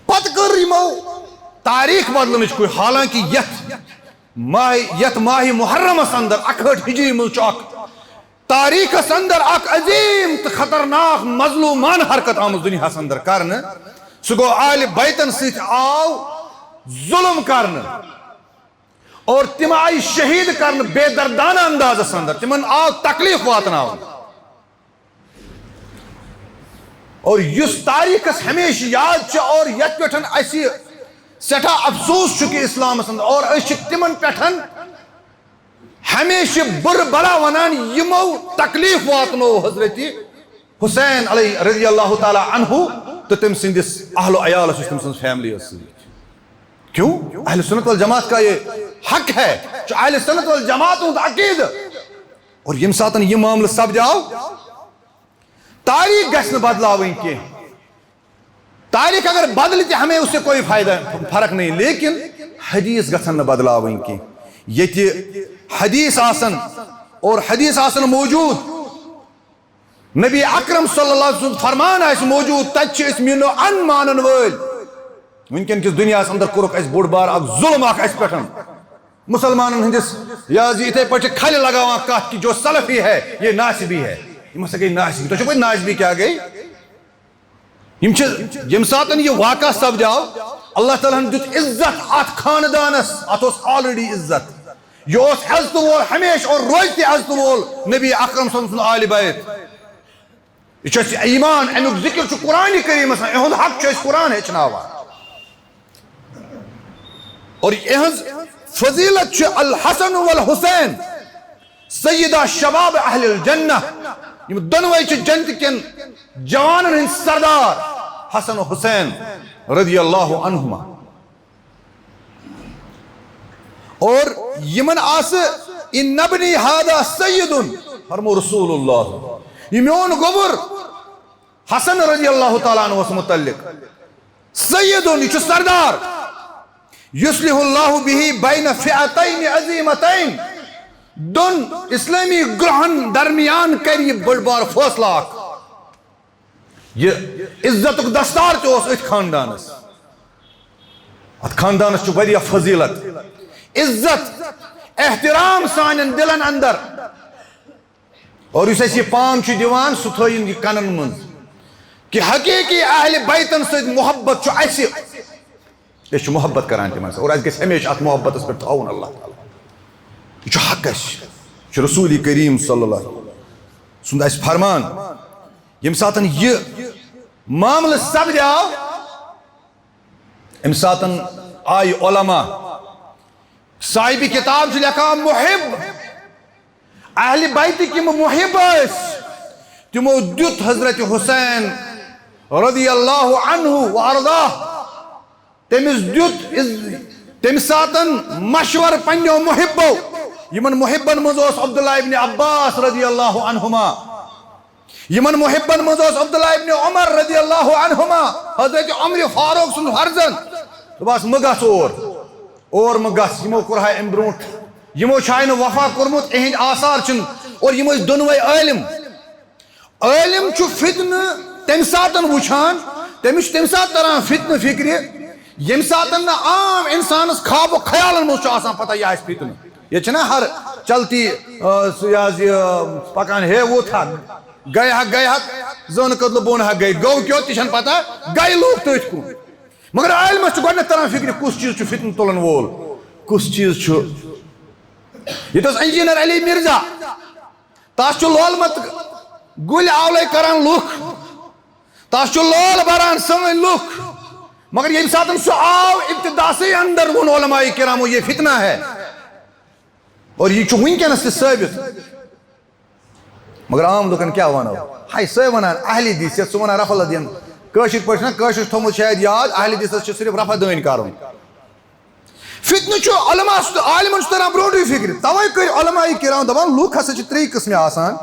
پتہٕ کٔر یِمو تاریخ بدلنٕچ کوٗشش، حالانکہ یتھ ماہ، یتھ ماہ محرمس اندر اکہٲٹھ ہجری منٛز چھُ اکھ تاریخس اندر اکھ عظیم تہٕ خطرناک مظلومانہٕ حرکت آمٕژ دُنیاہس اندر کرنہٕ۔ سُہ گوٚو آلِ بیتن سۭتۍ آو ظلم کرنہٕ۔ اور تِم آیہِ شہید کرنہٕ بے دردانہ اندازس اندر، تِمن آو تکلیف واتناونہٕ۔ اور یُس تاریخس ہمیشہِ یاد چھُ اور یتھ پٮ۪ٹھ اسہِ سٮ۪ٹھاہ افسوس چھُ کہِ اسلامس اندر، اور أسۍ چھِ تِمن پٮ۪ٹھ ہمیشہِ بُرٕ بلا ونان، یِمو تکلیف واتنوو حضرت حسین علیہ رضی اللہ تعالیٰ عنہ تہٕ تٔمۍ سٕنٛدِس اہل و عیالس، یُس تٔمۍ سٕنٛز family ٲس سۭتۍ۔ کیوں؟ اہل سنت والجماعت کا یہ حق ہے، چھُ اہل سنت والجماعت ہُنٛد عقیدٕ۔ اور ییٚمہِ ساتہٕ یہِ معاملہٕ سپدیو، تاریخ گژھِ نہٕ بدلاوٕنۍ کینٛہہ۔ تاریخ اگر بدلہِ تہِ، ہمیں اس سے کوئی فائدہ، فرق نہیں، لیکن حدیث گژھن نہٕ بدلاوٕنۍ کینٛہہ۔ ییٚتہِ حدیث آسن، اور حدیث آسن موجود، نبی اکرم صلی اللہ علیہ وسلم فرمان آسہِ موجود، تتہِ چھِ أسۍ مینو ان مانن وٲلۍ۔ وٕنکیٚن کِس دُنیاہس اندر کوٚرُکھ اَسہِ بوٚڑ بار اکھ ظُلم اکھ اَسہِ پٮ۪ٹھ۔ مُسلمانن ہٕنٛدِس، یہِ حظ یہِ یِتھے پٲٹھۍ چھِ کھلہِ لگاوان کتھ کہِ جو سلفی ہے، یہ ناسبی ہے۔ یِم ہسا گٔے ناسبی۔ تۄہہِ چھو پَے ناسبی کیٛاہ گٔے؟ یِم چھِ، ییٚمہِ ساتَن یہِ واقعہ سپدیو، اللہ تعالیٰ ہن دیُت عزت اتھ خاندانس، اتھ اوس already عزت۔ یہِ اوس عزتہٕ وول ہمیشہِ اور روزِ تہِ عزتہٕ وول نبی اکرم صلی اللہ علیہ وسلم سُنٛد آلِ بیت۔ یہِ چھُ اَسہِ ایمان، اَمیُک ذِکِر چھُ قرآنِ کریٖمَس منٛز، یِہُنٛد حق چھُ اَسہِ قرآن ہیٚچھناوان۔ اور یِہٕنٛز فضیلت چھِ الحسن والحسین سیدہ شباب اہل الجنہ، یِم دۄنوَے چھِ جنت کٮ۪ن جوانَن ہٕنٛدۍ سردار حسن و حسین رضی اللہ عنہما۔ اور یِمن آسہٕ ان ابنی ہذا سید، فرمو رسول اللہ، یہِ میون گوٚبُر حسن رضی اللہ تعالیٰ عنہس متعلق، سید، یہِ چھُ سردار، یصلح اللہ بہ بین فئتین عظیمتین، دۄن اسلامی گروہن درمیان کرِ یہِ بٔڑ بار فٲصلہٕ اکھ۔ یہِ عزتُک دستار تہِ اوس أتھۍ خاندانس۔ اتھ خاندانس چھُ واریاہ فضیلت، عزت، احترام سانٮ۪ن دِلن اندر۔ اور یُس اَسہِ یہِ پام چھُ دِوان، سُہ تھٲیِن یہِ کنن منٛز کہِ حقیقی اہل بیتن سۭتۍ محبت چھُ اَسہِ۔ أسۍ چھِ محبت کران تِمن سۭتۍ، اور اَسہِ گژھِ ہمیشہِ اتھ محبتس پٮ۪ٹھ تھاوُن اللہ تعالیٰ۔ یہِ چھُ حق اَسہِ، یہِ چھُ رسول کریم صلی اللہ علیہ وسلم سُنٛد اَسہِ فرمان۔ ییٚمہِ ساتَن یہِ معاملہٕ سپدیو، اَمہِ ساتَن آیہِ علماء، صاحب کتاب چھُ لیکھان، محب، اہل بیتٕکۍ یِم محب ٲسۍ، تِمو دیُت حضرت حسین رضی اللہ عنہ و ارضاہ، تٔمِس دیُت عز-، تَمہِ ساتَن مشورٕ پننیو محبو۔ یِمن محبن منٛز اوس عبداللہ ابن عباس رضی اللہ عنہما، یِمن محبن منٛز اوس عبداللہ ابن عمر رضی اللہ عنہما، حضرت عمر فاروق سُنٛد فرزند۔ دوٚپہَس، مہٕ گژھ اور، اور مہٕ گژھ، یِمو کوٚرہا اَمہِ برونٛٹھ، یِمو چھُ نہٕ وفا کوٚرمُت، اِہِنٛدۍ آثار چھِنہٕ، اور یِم ٲسۍ دۄنوَے عٲلِم۔ عٲلِم چھُ فتنہٕ تَمہِ ساتَن وٕچھان، تٔمِس چھُ تَمہِ ساتہٕ تران فتنہٕ فکرِ، ییٚمہِ ساتَن نہٕ عام اِنسانَس خواب و خیالَن منٛز چھُ آسان پتہ یہِ آسہِ فتنہٕ۔ ییٚتہِ چھِنہ ہر چلتی، آ، سُہ یہِ حظ یہِ پکان، ہے ووت ہا، گٔے ہا، گٔے ہا، زٲنہٕ کٔدلہٕ بۄن ہا گٔے، گوٚو کیٛاہ تہِ چھَنہٕ پتہ، گٔے لوٗکھ تٔتھۍ کُن۔ مگر عٲلمَس چھُ گۄڈٕنٮ۪تھ تران فکرِ، کُس چیٖز چھُ فتنہٕ تُلَن وول، کُس چیٖز چھُ۔ ییٚتہِ اوس انجینئر علی مرزا، تَس چھُ لولمت گُلۍ آولَے کران لُکھ، تَس چھُ لول بران سٲنۍ لُکھ۔ مگر ییٚمہِ ساتَن سُہ آو، ابتداسٕے اندر ووٚن علماء کرامو، یہ فتنہ ہے۔ اور یہِ چھُ وٕنکیٚنَس تہِ ثٲبت۔ مگر عام لُکَن کیٛاہ وَنو؟ ہاے، سۄے وَنان اہل حدیثیت، سُہ وَنان رفع الدین۔ کٲشِر پٲٹھۍ چھُنہ کٲشِر تھوٚمُت شاید یاد، اہل حدیثس چھُ صرف رفع دٲنۍ کَرُن۔ فتنہٕ چھُ علماء، عالمن چھُ تران برونٛٹھٕے فکرِ۔ توے کٔرۍ علماء کرام دپان، لوٗکھ ہسا چھِ ترٛیٚیہِ قٕسمہِ آسان۔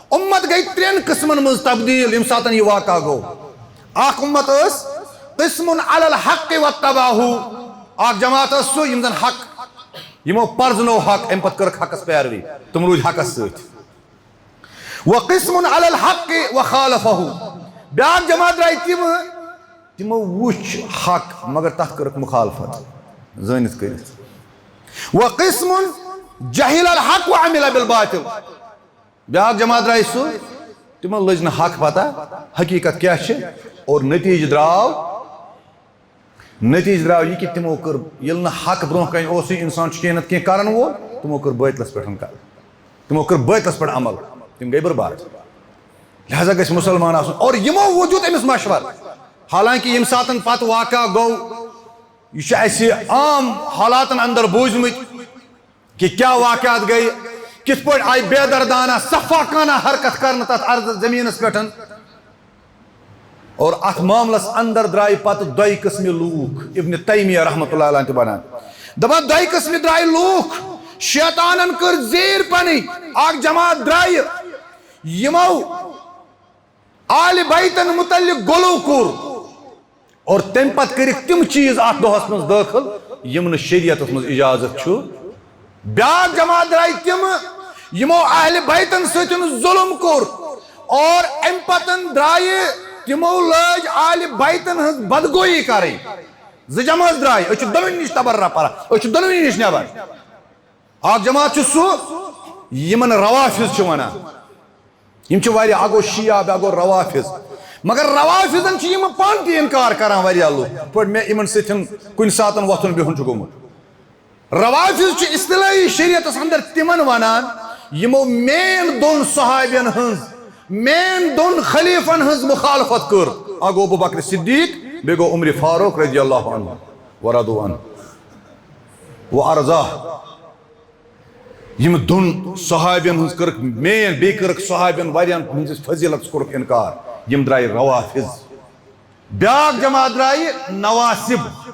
اُمت گٔے ترٛٮ۪ن قٕسمن منٛز تبدیٖل، ییٚمہِ ساتن یہِ واقعہ گوٚو۔ اکھ اُمت ٲس قسم علی الحق واتبعہ، اکھ جماعت ٲس سُہ، یِم زن حق، یِمو پرزنوو حق، امہِ پتہٕ کٔرٕکھ حقس پیروی، تِم روٗدۍ حقس سۭتۍ۔ وقسم علی الحق وخالفہ، بیاکھ جماعت درٛاے تِم، تِمو وُچھ حق مگر تتھ کٔرٕکھ مخالفت، زٲنِتھ کٔرِتھ۔ وقسم جہل الحق وعمل بالباطل، بیاکھ جماعت درٛاے سُہ، تِمن لٔج نہٕ حق پتہ، حقیقت کیٛاہ چھِ، اور نتیجہٕ درٛاو نتیجہٕ درٛاو یہِ کہِ تِمو کٔر، ییٚلہِ نہٕ حق برونٛہہ کنہِ اوسُے، انسان چھُ کینٛہہ نتہٕ کینٛہہ کران وول، تِمو کٔر بٲطلس پٮ۪ٹھ کتھ، تِمو کٔر بٲطلس پٮ۪ٹھ عمل، تِم گٔے برباد۔ لہذا گژھِ مسلمان آسُن۔ اور یِمو ووٚن دیُت أمِس مشورٕ، حالانکہ ییٚمہِ ساتن پتہٕ واقعہ گوٚو، یہِ چھُ اسہِ عام حالاتن اندر بوٗزمٕتۍ، کہ کیا واقعات گئے، کتھ پٲٹھۍ آیہِ بے دردانہ، سفاکانہ حرکت کرنہٕ تتھ ارض زمینس پٮ۪ٹھ۔ اور اتھ معاملس اندر درٛاے پتہٕ دۄیہِ قٕسمہِ لوٗکھ، ابن تیمیہ رحمتہ اللہ علیہ تہِ ونان، دپان دۄیہِ قٕسمہِ درٛاے لوٗکھ، شیطانن کٔر زیٖر پنٕنۍ، اکھ جماعت درٛایہِ، یِمو آلِ بیتن متعلق غلو کوٚر اور تمہِ پتہٕ کٔرِکھ تِم چیٖز اتھ دۄہس منٛز دٲخل یِم نہٕ شریعتس منٛز اجازت چھُ۔ بیاکھ جماعت درٛاے تِم یِمو اہل بیتن سۭتۍ ظلم کوٚر اور امہِ پتن درایہِ تِمو لٲج اہل بیتن ہٕنٛز بدگویی کرٕنۍ۔ زٕ جمٲژ درایہِ، أسۍ چھِ دۄنوٕنی نِش تبرہ پران، أسۍ چھِ دۄنوٕنی نِش نٮ۪بر۔ اکھ جماعت چھُ سُہ، یِمن روافض چھِ ونان۔ یِم چھِ واریاہ، اکھ گوٚو شیعہ، بیٛاکھ گوٚو روافض۔ مگر روافضن چھِ یِم پانہٕ تہِ انکار کران واریاہ لُکھ، پٲٹھۍ مےٚ یِمن سۭتۍ کُنہِ ساتن وۄتھُن بِہُن چھُ گوٚمُت۔ روافض چھِ اصطلاحی شریعتس اندر تِمن ونان، یِمو مین دۄن صحابین ہٕنٛز، مین دۄن خلیفن ہٕنٛز مخالفت کٔر۔ اکھ گوٚو ابو بکر صدیق، بیٚیہِ گوٚو عمر فاروق رضی اللہ عنہ ورضوا عنہ و ارضاہ۔ یِم دۄن صحابین ہٕنٛز کٔرٕکھ مین، بیٚیہِ کٔرٕکھ صحابین واریاہن ہٕنٛزِ فضیلتس کوٚرُکھ انکار۔ یِم درایہِ روافض۔ بیٛاکھ جماعت درایہِ نواصب۔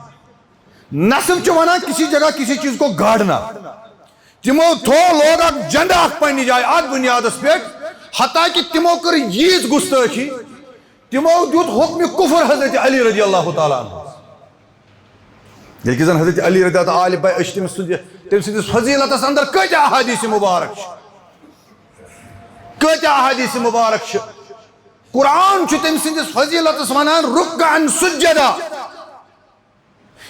نصب چھِ ونان کسی جگہ کسی چیز کو گاڑنا۔ تِمو تھوو، لوگ اکھ جنڈٕ اکھ پننہِ جایہِ اتھ بنیادس پٮ۪ٹھ، حتیٰ کہ تِمو کٔر ییٖژ گستٲخی، تِمو دیُت حکمِ کفر حضرت علی رضی اللہ تعالیٰ عنہ۔ ییٚلہِ کہِ زن حضرت علی رضی اللہ تعالیٰ عنہ، أسۍ چھِ تٔمۍ سٕنٛدِ، تٔمۍ سٕنٛدِس فضیلتس اندر کۭتیاہ احادیث مبارک چھِ، کۭتیاہ احادیث مبارک چھِ۔ قرآن چھُ تٔمۍ سٕنٛدِس فضیلتس ونان رُکعن سجدا۔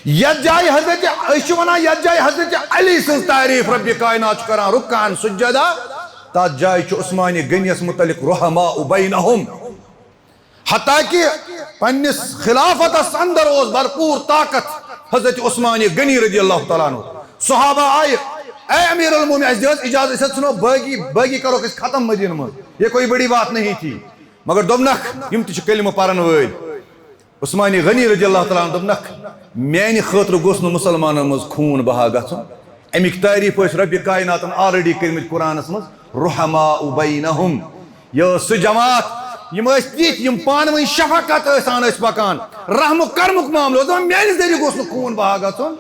یتھ جایہِ حضرت، أسۍ چھِ ونان یتھ جایہِ حضرت علی سٕنٛز تعریف رب کائنات چھُ کران رُکعن سجدا، تتھ جایہِ چھُ عثمان غنیس متعلق رحماء بینہم۔ حتیٰ کہ پننِس خلافتس اندر اوس بھرپور طاقت حضرت عثمان غنی رضی اللہ تعالیٰ عنہ۔ صحابہ آیہِ، "اے امیر المومنین، اسہِ دِ حظ اجازت، أسۍ حظ ژھٕنو باقی، باقی کرو أسۍ ختم مدینہ منٛز، یہ کوئی بڑی بات نہیں تھی۔" مگر دوٚپنکھ، یِم تہِ چھِ کلمہٕ پرن وٲلۍ۔ عثمان غنی رضی اللہ تعالیٰ عنہ دوٚپنکھ، "میانہِ خٲطرٕ گوٚژھ نہٕ مُسلمانن منٛز خوٗن بہا گژھُن۔" اَمِکۍ تعریٖف ٲسۍ رۄبِ کائناتن already کٔرمٕتۍ قرآنس منٛز، رحماء بینہم۔ یہِ ٲس سُہ جماعت، یِم ٲسۍ تِتھۍ، یِم پانہٕ ؤنۍ شفقت ٲسۍ سان ٲسۍ پکان، رحم و کرمُک معاملہٕ اوس دپان، "میانہِ ذٔریعہٕ گوٚژھ نہٕ خوٗن بہا گژھُن۔"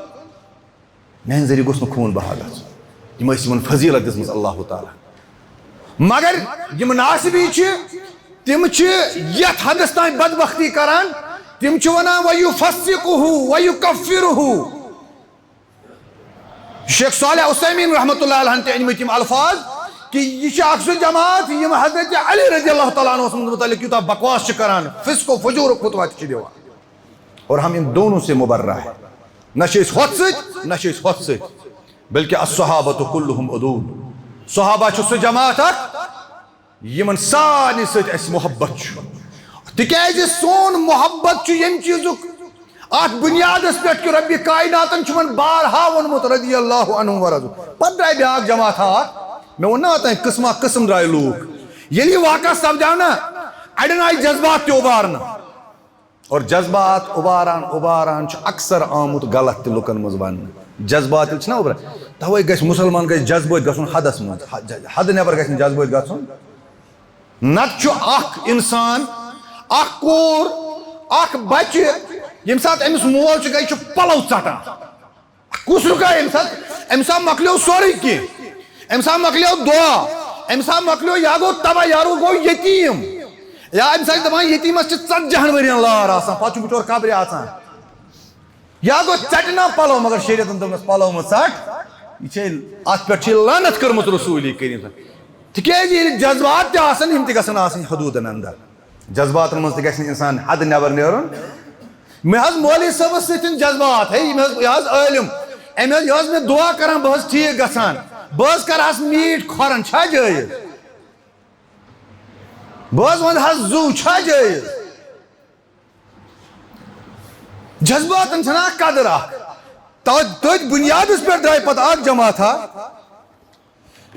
میانہِ ذٔریعہٕ گوٚژھ نہٕ خوٗن بہا گژھُن۔ یِم ٲسۍ یِمن فضیلت دِژمٕژ اللہ تعالیٰ۔ مگر یِم ناصبی چھِ، تِم چھِ یتھ حدس تام بدبختی کران، تِم چھِ ونان، "وَيُفَسِّقُهُ وَيُكَفِّرُهُ۔" شیخ صالح عثیمین رحمتہ اللہ علیہ ہن تہِ أنمٕتۍ یِم الفاظ کہ یہِ چھِ اکھ سُہ جماعت یِم حضرت علی رضی اللہ تعالیٰ عنہ متعلق یوٗتاہ بکواس چھِ کران، فسق و فجورُک فتویٰ تہِ چھِ دِوان۔ اور ہم ان دونوں سے مبرہ ہیں۔ نہ چھِ أسۍ ہۄتھ سۭتۍ، نہ چھِ أسۍ ہۄتھ سۭتۍ، بلکہ الصحابۃ کلہم عدول۔ صحابہ چھُ سُہ جماعت اکھ، یِمن سارنٕے سۭتۍ اَسہِ محبت چھُ۔ تِکیازِ سون محبت چھُ ییٚمہِ چیٖزُک، اَتھ بُنیادس پٮ۪ٹھ کہِ رۄبِ کائناتن چھُ وۄنۍ بارہا ووٚنمُت رضی اللہ عنہم ورضوا۔ پتہٕ درٛاے بیٛاکھ جماعت اکھ، مےٚ ووٚن نا اوتام، قٕسمہ قٕسم درٛاے لوٗکھ۔ ییٚلہِ یہِ واقعہ سپدیو نا، اَڑٮ۪ن آیہِ جذبات تہِ اُبارنہٕ۔ اور جذبات اُباران اُباران چھُ اکثر آمُت غلط تہِ لُکن منٛز وننہٕ۔ جذبات ییٚلہِ چھِنہ اُبران، توے گژھِ مُسلمان گژھِ جذبٲتۍ گژھُن حدس منٛز، حد، حدٕ نٮ۪بر گژھِ نہٕ جذبٲتۍ گژھُن۔ نتہٕ چھُ اکھ انسان، اکھ کوٗر، اکھ بچہِ، ییٚمہِ ساتہٕ أمِس مول چھُ گژھِ چھُ پلو ژٹان۔ کُس رُکایہِ أمۍ ساتہٕ؟ أمۍ ساتہٕ مۄکلیو سورُے کینٛہہ۔ أمۍ ساتہٕ مۄکلیو دُعا۔ أمۍ ساتہٕ مۄکلیو، یا گوٚو تباہ، یا گوٚو یتیٖم۔ یا أمۍ ساتہٕ چھِ دَپان، یتیٖمَس چھِ ژتجی ہَن ؤرِین لار آسان، پَتہٕ چھُ بِچور قبرِ اَژان۔ یا گوٚو ژَٹہِ نا پَلو، مگر شریعتَن دوٚپنَس، "پَلو مہٕ ژَٹ۔" یہِ چھے، اَتھ پٮ۪ٹھ چھِ لعنت کٔرمٕژ رسوٗلِ کریٖم۔ تِکیٛازِ ییٚلہِ جذبات تہِ آسَن، یِم تہِ گژھن آسٕنۍ حدوٗدَن اندر۔ جذباتن منٛز تہِ گژھِ نہٕ انسان حد نٮ۪بر نیرُن۔ مےٚ حظ مولوی صٲبس سۭتۍ چھِنہٕ جذبات، ہے، یہِ مےٚ حظ، یہِ حظ عٲلِم، أمۍ حظ، یہِ حظ مےٚ دُعا کران، بہٕ حظ ٹھیٖک گژھان، بہٕ حظ کرٕ ہس میٖٹھۍ کھۄرن، چھا جٲیز؟ بہٕ حظ ونہٕ ہس زُو، چھا جٲیز؟ جذباتن چھنہٕ اکھ قدر اکھ۔ تو-، تٔتھۍ بُنیادس پٮ۪ٹھ درٛاے پتہٕ اکھ جماعتھا۔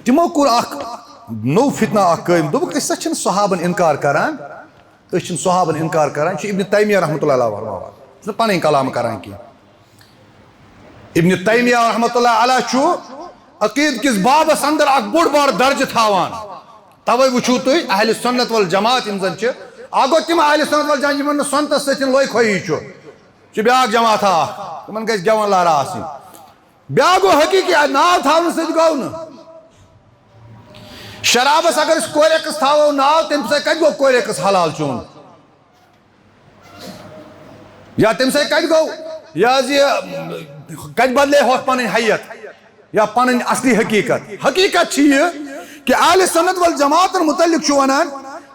تِمو کوٚر اکھ نوٚو فتنہ اکھ قٲیِم۔ دوٚپُکھ، "أسۍ ہسا چھِنہٕ صحابن انکار کران، أسۍ چھِنہٕ صحابن انکار کران، یہِ چھُ ابن تیمیہ رحمتہ اللہ علیہ فرماوان، یہِ چھُنہٕ پنٕنۍ کلام کران کینٛہہ۔" ابن تیمیہ رحمتہ اللہ علیہ چھُ عقیدٕ کِس بابس اندر اکھ بوٚڑ بار درجہٕ تھاوان۔ توے وٕچھِو تُہۍ اہل سنت والجماعت یِم زن چھِ، اکھ گوٚو تِم اہل سنت والجماعت یِمن نہٕ سنتس سۭتۍ لۄے کھویی چھُ، چھُ بیٛاکھ جماعتھا اکھ، تِمن گژھِ گٮ۪وَن لارا آسٕنۍ۔ بیٛاکھ گوٚو حقیٖقی، ناو تھاونہٕ سۭتۍ گوٚو نہٕ۔ شرابس اگر أسۍ کوریکس تھاوو ناو، تَمہِ سۭتۍ کتہِ گوٚو کوریکس حلال چون؟ یا تَمہِ سۭتۍ کتہِ گوٚو، یہِ حظ یہِ، کتہِ بدلے ہۄتھ پنٕنۍ حیت یا پنٕنۍ اصلی حقیٖقت؟ حقیٖقت چھِ یہِ تہٕ اہل سنت والجماعتن متعلق چھُ ونان،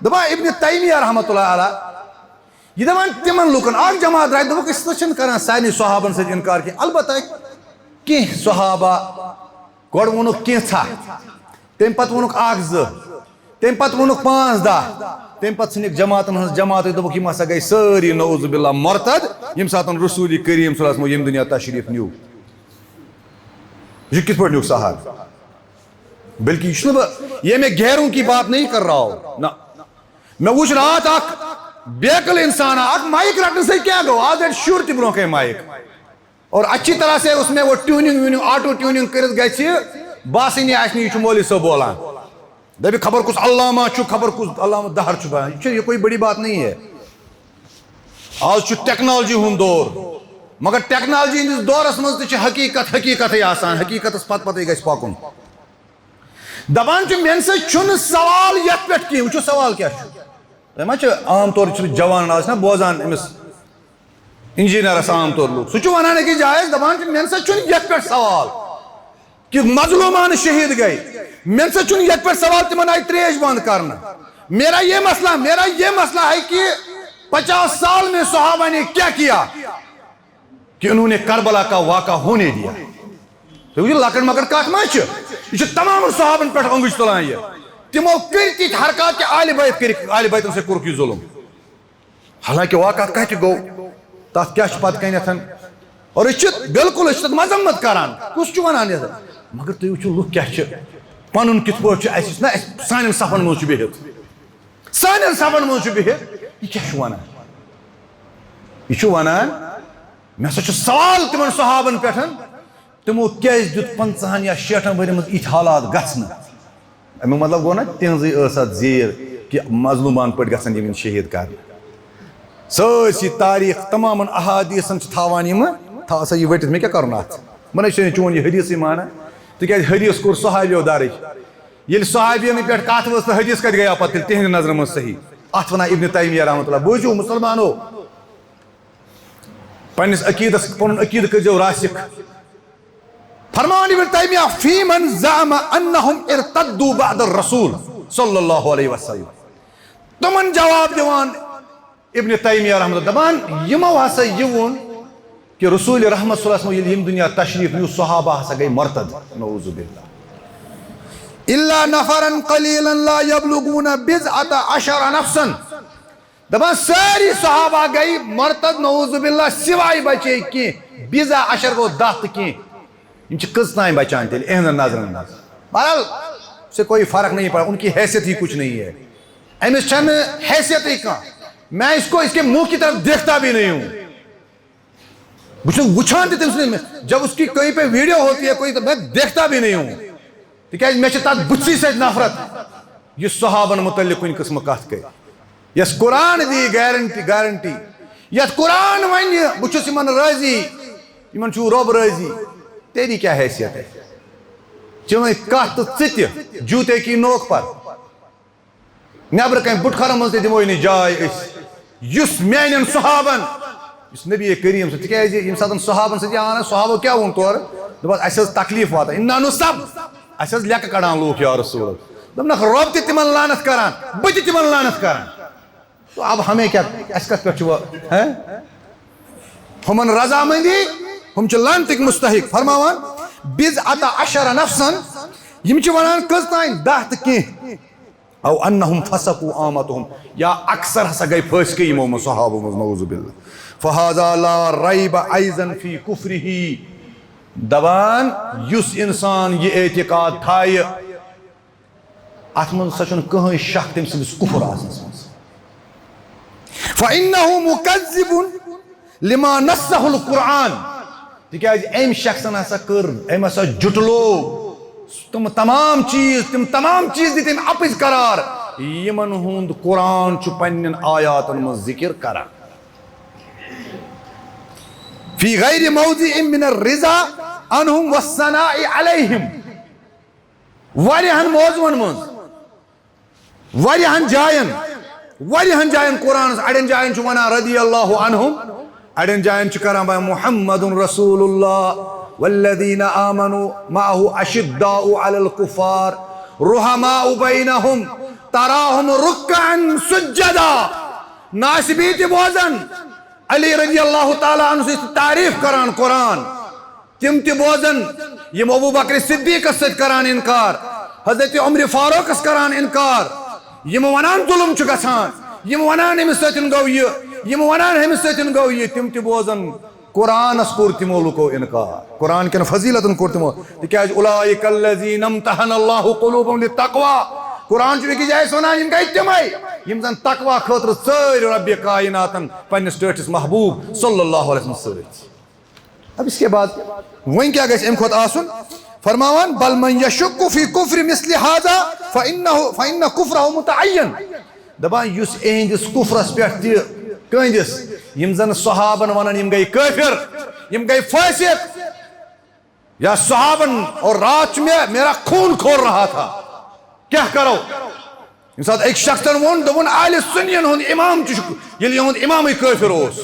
دپان ابن تیمیہ رحمۃ اللہ علیہ، یہِ دپان تِمن لُکن، اکھ جماعت درٛاے، دوٚپُکھ، أسۍ نہ چھِنہٕ کران سارنٕے صحابن سۭتۍ انکار کینٛہہ، البتہ کینٛہہ صحابہ، گۄڈٕ ووٚنُکھ کینٛژھا، تمہِ پتہٕ ووٚنُکھ اکھ زٕ، تمہِ پتہٕ ووٚنُکھ پانٛژھ دہ، تمہِ پتہٕ ژھٕنِکھ جماعتن ہٕنٛز جماعتٕے، دوٚپُکھ، یِم ہسا گٔے سٲری نعوذ باللہ مرتد، ییٚمہِ ساتہٕ رسول کریم صلی اللہ علیہ وسلم ییٚمہِ دُنیا تشریف نیوٗ۔ یہِ کِتھ پٲٹھۍ نیوٗکھ صحابہٕ؟ بلکہ یہِ چھُنہٕ بہٕ، یہ میں غیروں کی بات نہیں کر رہا ہوں۔ نہ، مےٚ وُچھ راتھ اکھ بیقل انسان، اکھ مایک رٹنہٕ سۭتۍ کیٛاہ گوٚو؟ آز رٹہِ شُر تہِ برونٛہہ کنہِ مایک۔ اور اچھی طرح سے اس میں وہ ٹیوننگ ویوننگ، آٹو ٹیوننگ کٔرِتھ گژھِ باسٕنۍ، یہِ آسہِ نہٕ، یہِ چھُ مولوی صٲب بولان۔ دَپہِ خبر کُس علامہ چھُ، خبر کُس علامہ دہر چھُ بنان۔ یہِ چھُ، یہِ کوئی بڑی بات نہیں ہے۔ آز چھُ ٹیکنالوجی ہُنٛد دور، مگر ٹیکنالوجی ہٕنٛدِس دورس منٛز تہِ چھِ حقیقت حقیقتٕے آسان، حقیقتس پتہٕ پتہٕ گژھِ پکُن۔ دپان چھُ، مےٚ نسا چھُنہٕ سوال یتھ پٮ۪ٹھ کینٛہہ۔ وٕچھِو سوال کیٛاہ چھُ۔ تۄہہِ ما چھِ عام طور چھِ جوان آز چھِنہ بوزان أمِس انجینئرس عام طور لُکھ، سُہ چھُ ونان أکِس جایہِ، دپان چھُ، مےٚ نسا چھُنہٕ یتھ پٮ۪ٹھ سوال۔ کہ مظلومان شہید گئے۔ مےٚ نسا چھُنہٕ یتھ پٮ۪ٹھ سوال تِمن آیہِ تریش بند کرنہٕ۔ میرا یہ مسئلہ، میرا یہ مسئلہ ہے کہ پچاس سال میں صحابہ نے کیا کیا کہ انہوں نے کربلا کا واقعہ ہونے دیا۔ تُہۍ وٕچھِو، لۄکٕٹ مۄکٕٹ کتھ ما چھِ؟ یہِ چھُ تمام صحابن پٮ۪ٹھ اونگج تُلان یہِ۔ تِمو کٔرۍ تِتھۍ حرکات کہ آلِ بیت کٔرِکھ، آلِ بیتن سۭتۍ کوٚرُکھ یہِ ظلم۔ حالانکہ واقعہ کتہِ گوٚو، تتھ کیٛاہ چھُ پتہٕ کنٮ۪تھ؟ اور أسۍ چھِ بالکل، أسۍ چھِ تتھ مذمت کران، کُس چھُ ونان یتھ؟ مگر تُہۍ وٕچھِو لُکھ کیٛاہ چھِ، پنُن کِتھ پٲٹھۍ چھُ اَسہِ، نہ اَسہِ سانٮ۪ن صفن منٛز چھُ بِہِتھ، سانٮ۪ن صفن منٛز چھُ بِہِتھ، یہِ کیٛاہ چھُ ونان؟ یہِ چھُ ونان، مےٚ ہسا چھُ سوال تِمن صحابن پٮ۪ٹھ، تِمو کیٛازِ دیُت پنٛژاہن یا شیٹھن ؤرین منٛز یِتھۍ حالات گژھنہٕ؟ اَمیُک مطلب گوٚو نہ، تِہنٛزٕے ٲس اَتھ زیٖر کہِ مظلوٗمان پٲٹھۍ گژھن یِم یِن شہیٖد کرنہٕ۔ سٲرسٕے تاریٖخ، تمامن احادیٖثن چھِ تھاوان یِمہٕ، تھاو سا یہِ ؤٹِتھ، مےٚ کیٛاہ کرُن اَتھ؟ بہٕ نَے چھُسے نہٕ چون یہِ حدیٖثٕے مانان، تِکیٛازِ حدیٖث کوٚر صحابیو درٕج۔ ییٚلہِ صحابیَن پٮ۪ٹھ کَتھ وٲژ تہٕ حدیٖث کَتہِ گٔیو پَتہٕ تیٚلہِ تِہنٛدِ نظرِ منٛز صحیح؟ اَتھ وَنان ابن تیمیہ رحمتہ اللہ۔ بوٗزِو مُسلمانو، پننِس عقیٖدس، پنُن عقیٖدٕ کٔرۍزیو راسِخ۔ فرمان ابن تیمیہ، فی من زعم انہم ارتدوا بعد الرسول صلی اللہ علیہ وسلم۔ تِمن جواب دِوان ابن تیمیہ رحمۃ اللہ، دپان، یِمو ہسا یہِ ووٚن کہ رسول رحمت صلی اللہ علیہ وسلم ییٚلہِ ییٚمہِ دُنیا تشریف نیوٗ، صحابہ ہسا گٔے مرتد، نعوذ باللہ۔ الا نفرا قلیلا لا یبلغون بضعۃ عشر نفسا۔ دپان سٲری صحابہ گٔے مرتد، نعوذ باللہ، سوائے بچے کینٛہہ، بضع عشر گوٚو دَہ تہٕ کینٛہہ۔ یِم چھِ کٔژ تام بچان تیٚلہِ اِہنٛزن نظرن منٛز؟ بہرحال، سے کوئی فرق نہیں پڑا، ان کی حیثیت ہی کچھ نہیں ہے۔ أمِس چھَنہٕ حیثیتٕے کانٛہہ۔ میں اس کو اس کے منہ کی طرف دیکھتا بھی نہیں ہوں۔ بہٕ چھُس وٕچھان تہِ تٔمۍ سٕنٛدِ، جب اس کی کہیں پہ ویڈیو ہوتی ہے کوئی تو میں دیکھتا بھی نہیں ہوں۔ تِکیٛازِ مےٚ چھِ تَتھ بٕتھسٕے سۭتۍ نفرت، یُس صحابن مُتعلق کُنہِ قٕسمہٕ کَتھ کَرِ۔ یۄس قرآن دی گارنٹی، گارنٹی، یَتھ قرآن وَنہِ، بہٕ چھُس یِمن رٲضی، یِمن چھُو رۄب رٲضی، تیری کیا حیثیت ہے؟ چٲنۍ کَتھ تہٕ ژٕ تہِ، جوٗتے کی نوک پر۔ نیبرٕ کنہِ بُٹہٕ کھرن منٛز تہِ دِمو یہِ نہٕ جاے أسۍ، یُس میانٮ۪ن صحابن، یُس نبی کریم صلی، تِکیازِ ییٚمہِ ساتہٕ صحابن سۭتۍ آو نہ، صحابو کیٛاہ ووٚن تورٕ؟ دوٚپُکھ، اَسہِ ٲس تکلیٖف واتان، اِنہ نصب، اَسہِ ٲس لیٚکہٕ کڑان لوٗکھ، یا رسول۔ دوٚپنکھ، رۄب تہِ تِمن لعنت کران، بہٕ تہِ تِمن لعنت کران۔ تو اب ہمیں کیا، اَسہِ کتھ پٮ۪ٹھ چھُ وۄنۍ، ہیں؟ ہُمن رضامندی، ہُم چھِ لعنتٕکۍ مستحق۔ فرماوان، بضعۃ عشر نفسن، یِم چھِ ونان کٔژ تام؟ دَہ تہٕ کینٛہہ۔ او انہم فسقوا عامتہم، یا اکثر ہسا گٔے فٲسقٕے یِمو منٛز، صحابو منٛز، نعوذ باللہ۔ فہذا لا ریب ایضا فی کفرہ، دپان یُس انسان یہِ اعتقاد تھایہِ، اتھ منٛز ہسا چھُنہٕ کٕہٕنۍ شک تٔمۍ سٕنٛدِس کفر آسنس منٛز۔ فانہ مکذب لما نصہ القرآن، تِکیازِ أمۍ شخصن ہسا کٔر، أمۍ ہسا جُٹلو تِم تمام چیٖز، تِم تمام چیٖز دِتۍ أمۍ اپٕزۍ قرار، یِمن ہُنٛد قرآن چھُ پننٮ۪ن آیاتن منٛز ذکر کران۔ فی غیر موضع من الرضا عنہم والثناء علیہم۔ واریاہن موضوعن منٛز، واریاہن جاین، واریاہن جاین قرآنس، اڑٮ۪ن جاین چھُ ونان رضی اللہ عنہم، اڑٮ۪ن جاین چھُ کران بیان محمد رسول اللہ والذین آمنوا معه اشداء علی الکفار رحماء بینہم، تراہم رکعا سجدا۔ ناصبی تہِ بوزان، علی رضی اللہ تعالیٰ عنہ سٕنٛز تعریف کران قرآن، تِم تہِ بوزان، یِم ابو بکر صدیقس سۭتۍ کران انکار، حضرت عمر فاروقس کران انکار، یِم ونان ظلم چھُ گژھان، یِم ونان أمِس سۭتۍ گوٚو یہِ، یِم ونان ہُمِس سۭتۍ گوٚو یہِ، تِم تہِ بوزان۔ قرآنس کوٚر تِمو لُکو انکار، قرآن کٮ۪ن فضیلتن کوٚر تِمو، تِکیازِ اولئک الذین امتحن اللہ قلوبہم للتقوی۔ قرآن چھُ بیٚکِس جایہِ وَنان، یِم گٔے تِمے، یِم زن تقوی خٲطرٕ ژٲرۍ رب کائناتن پننِس ٹٲٹھِس محبوب صلی اللہ علیہ وسلم سۭتۍ۔ اب اس کے بعد وۄنۍ کیٛاہ گژھِ اَمہِ کھۄتہٕ آسُن؟ فرماوان، بل من یشک فی کفر مثل ھذا فانہ، فان کفرہ متعین۔ دپان، یُس اِہِنٛدِس کُفرس پٮ۪ٹھ تہِ، کٕہٕنٛدِس، یِم زن صحابن ونان، یِم گٔے کٲفر، یِم گٔے فٲسق، یا صحابن اور رات میں میرا خون کھول رہا تھا، کیٛاہ کرو؟ ییٚمہِ ساتہٕ أکۍ شخصن ووٚن، دوٚپُن، اہل سُنین ہُنٛد امام تہِ چھُ، ییٚلہِ یِہُنٛد امامٕے کٲفر اوس۔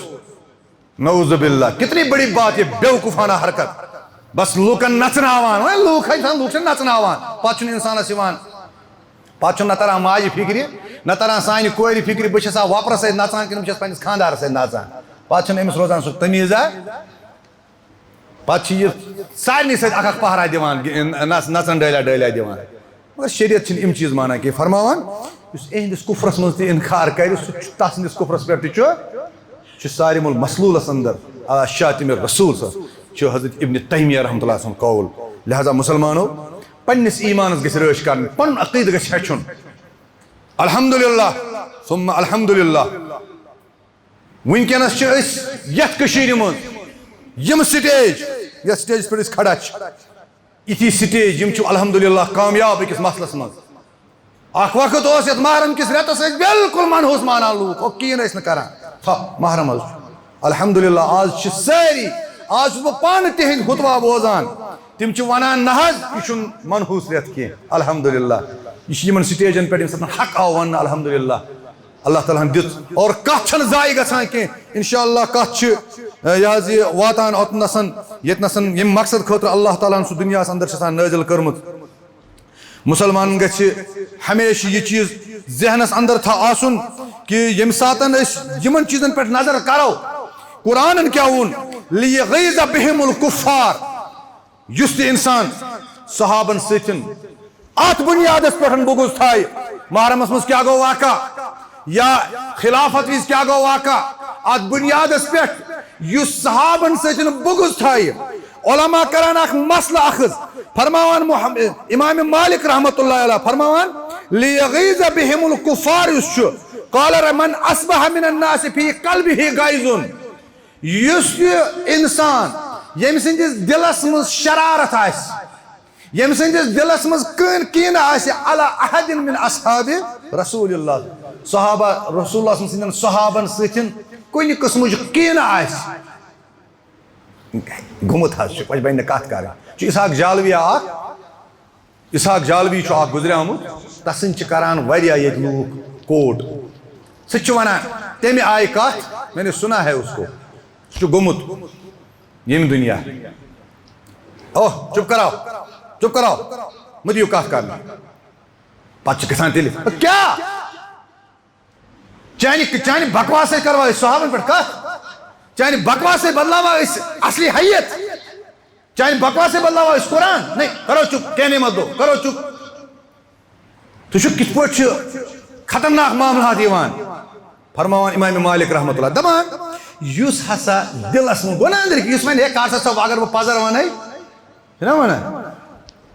نعوذ باللہ، کتنی بڑی بات، یہ بیوقوفانہ حرکت۔ بس لوٗکن نژناوان، وۄنۍ لوٗکھ ہے چھِ آسان، لوٗکھ چھِ نژناوان، پتہٕ چھُنہٕ انسانس یِوان، پتہٕ چھُنہٕ نہ تران ماجہِ فکرِ، نہ تران سانہِ کورِ فکرِ، بہٕ چھَسا وۄپرس سۭتۍ نژان کِنہٕ بہٕ چھَس پننِس خانٛدارس سۭتۍ نژان، پتہٕ چھُنہٕ أمِس روزان سُہ تمیٖزا۔ پتہٕ چھِ یہِ سارنٕے سۭتۍ اکھ اکھ پہرا دِوان، نژ-، نژان ڈٲلیا ڈٲلیا دِوان۔ مگر شریعت چھِنہٕ یِم چیٖز مانان کینٛہہ، فرماوان، یُس اِہِنٛدِس کُفرس منٛز تہِ اِنکار کرِ، سُہ چھُ تَس ہٕنٛدِس کُفرس پٮ۪ٹھ تہِ چھُ، چھُ صارم المسلولس اندر، آ، شاتم رسول سا چھُ حضرت ابن تیمیہ رحمۃ اللہ سُنٛد قول۔ لہذا مسلمانو، پننِس ایٖمانس گژھِ رٲچھ کرٕنۍ، پنُن عقیدٕ گژھِ ہیٚچھُن۔ الحمدللہ، ثم الحمدللہ۔ وٕنکیٚنَس چھِ أسۍ یَتھ کٔشیٖرِ منٛز یِم سٹیج، یَتھ سٹیجَس پٮ۪ٹھ أسۍ کھڑا چھِ، یِتھی سٹیج، یِم چھِ الحمدللہ کامیاب أکِس مسلس منٛز۔ اکھ وقت اوس یَتھ محرم کِس رٮ۪تَس ٲسۍ بالکل منحوس مانان لوٗکھ، او کِہیٖنۍ ٲسۍ نہٕ کران۔ تھا، محرم حظ چھُ۔ الحمدللہ، آز چھِ سٲری، آز چھُس بہٕ پانہٕ تِہِنٛدۍ خطبہ بوزان۔ تِم چھِ وَنان، نہ حظ، یہِ چھُنہٕ منحوس رٮ۪تھ کینٛہہ۔ الحمدللہ، یہِ چھِ یِمَن سٹیجَن پٮ۪ٹھ ییٚمہِ ساتہٕ حق آو وَننہٕ، الحمدللہ۔ اللہ تعالیٰ ہن دِژ۔ اور کتھ چھنہٕ ضایع گژھان کینٛہہ۔ انشاءاللہ کتھ چھِ، اے، یہِ حظ یہِ واتان اوٚتنسن، ییٚتنسن ییٚمہِ مقصد خٲطرٕ اللہ تعالیٰ ہن سُہ دُنیاہس اندر چھِ آسان نٲزِل کٔرمٕژ۔ مسلمانن گژھِ ہمیشہِ یہِ چیٖز ذہنس اندر تھا آسُن کہِ ییٚمہِ ساتن أسۍ یِمن چیٖزن پٮ۪ٹھ نظر کرو، قرآنن کیٛاہ ووٚن؟ لیغیظ بہم الکفار۔ یُس تہِ انسان صحابن سۭتۍ اتھ بنیادس پٮ۪ٹھ بغض تھایہِ، محرمس منٛز کیٛاہ گوٚو واقعہ یا خلافت وِزِ کیٛاہ گوٚو واقعہ، اتھ بنیادس پٮ۪ٹھ یُس صحابن سۭتۍ بغض تھایہِ، علماء کران اکھ مسلہٕ اخذ، فرماوان محمد، امام مالک رحمۃ اللہ علیہ فرماوان، لیغیظ بہم الکفار یُس چھُ، قال من اصبح من الناس فی قلبہ غیظ۔ یُس یہِ انسان، ییٚمہِ سٕنٛدِس دِلس منٛز شرارت آسہِ، ییٚمہِ سٕنٛدِس دِلس منٛز کٕن-، کینہٕ آسہِ علی احد من اصحاب رسول اللہ، صحابہ، رسول اللہ سٕنٛدٮ۪ن صحابن سۭتۍ کُنہِ قٕسمٕچ کینہٕ آسہِ، گوٚمُت حظ چھُ، وۄنۍ بنہِ نہٕ کتھ کرٕنۍ۔ چھُ اسحاق جالوی اکھ، اسحاق جالوی چھُ اکھ گُزریومُت، تسٕنٛدۍ چھِ کران واریاہ ییٚتہِ لوٗکھ کوٹ۔ سُہ تہِ چھُ ونان، تمہِ آیہِ کتھ، میں نے سنا ہے اس کو، سُہ چھُ گوٚمُت ییٚمہِ دُنیا۔ اوہ، چُپ کراو، چُپ کراو، مہٕ دِیِو کتھ کرنہٕ۔ پتہٕ چھِ گژھان تیٚلہِ، کیٛاہ؟ چانہِ، چانہِ بکواسے کروا أسۍ صحابن پٮ۪ٹھ کتھ؟ چانہِ بکواسے بدلاوا أسۍ اصلی حیت؟ چانہِ بکواسے بدلاوا أسۍ قرآن؟ نہیں، کرو چپ، کہنے مت دو، کرو چپ۔ تُہۍ چھِو کِتھ پٲٹھۍ چھِ خطرناک معاملات یِوان؟ فرماوان امام مالک رحمۃ اللہ، دپان، یُس ہسا دِلس منٛز گۄناہ أنٛدرۍ کِنۍ، یُس وۄنۍ ہے کار سا صٲب، اگر بہٕ پزر ونہٕ، چھِنہ ونان؟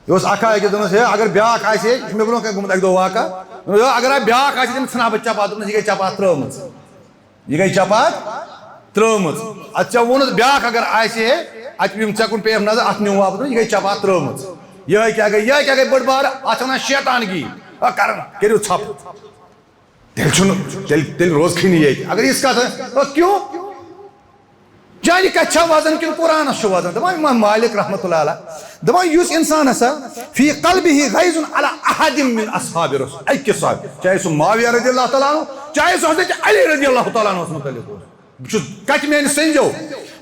یہِ اوس اکھ أکِس دوٚپنَس، ہے، اگر بیٛاکھ آسہِ ہے، یہِ چھُ مےٚ برونٛہہ کنہِ گوٚمُت اکہِ دۄہ واقعہ۔ دوٚپنَس، ہے، اگر بیٛاکھ آسہِ ہے، تٔمِس ژھٕنہٕ ہا بہٕ چپاتھ۔ دوٚپنَس، یہِ گٔے چپاتھ ترٲومٕژ۔ یہِ گٔے چپاتھ ترٲومٕژ۔ اَدٕ ژےٚ ووٚنُتھ، بیٛاکھ اگر آسہِ ہے، اَتہِ یِم ژےٚ کُن پیٚیَکھ نظر، اَتھ نیوٗ واپس۔ دوٚپنَس، یہِ گٔے چپاتھ ترٲومٕژ۔ یِہوٚے کیٛاہ گٔے؟ یِہوٚے کیٛاہ گٔے بٔڑ بار؟ اَتھ چھِ وَنان شیطانگی۔ آ، کرن، کٔرِو ژھۄپہٕ۔ تیٚلہِ چھُنہٕ، تیٚلہِ، تیٚلہِ روزکھٕے نہٕ ییٚتہِ۔ اگر یِژھ کَتھ آسہِ، آ، کیوں؟ چانہِ کَتھِ چھا وزن کِنہٕ قرآنَس چھُ وزن؟ دَپان اِمام مالِک رحمتہ اللہ علیہ، دَپان یُس اِنسان ہسا فی قلبہ غیظ علی احد من اصحاب رسول، أکِس صحابی، چاہے سُہ معاویہ رضی اللہ تعالیٰ عنہ، چاہے سُہ حضرت علی رضی اللہ تعالیٰ عنہ مُتعلق اوس۔ بہٕ چھُس کَتہِ میٛانہِ سٔنٛزیو،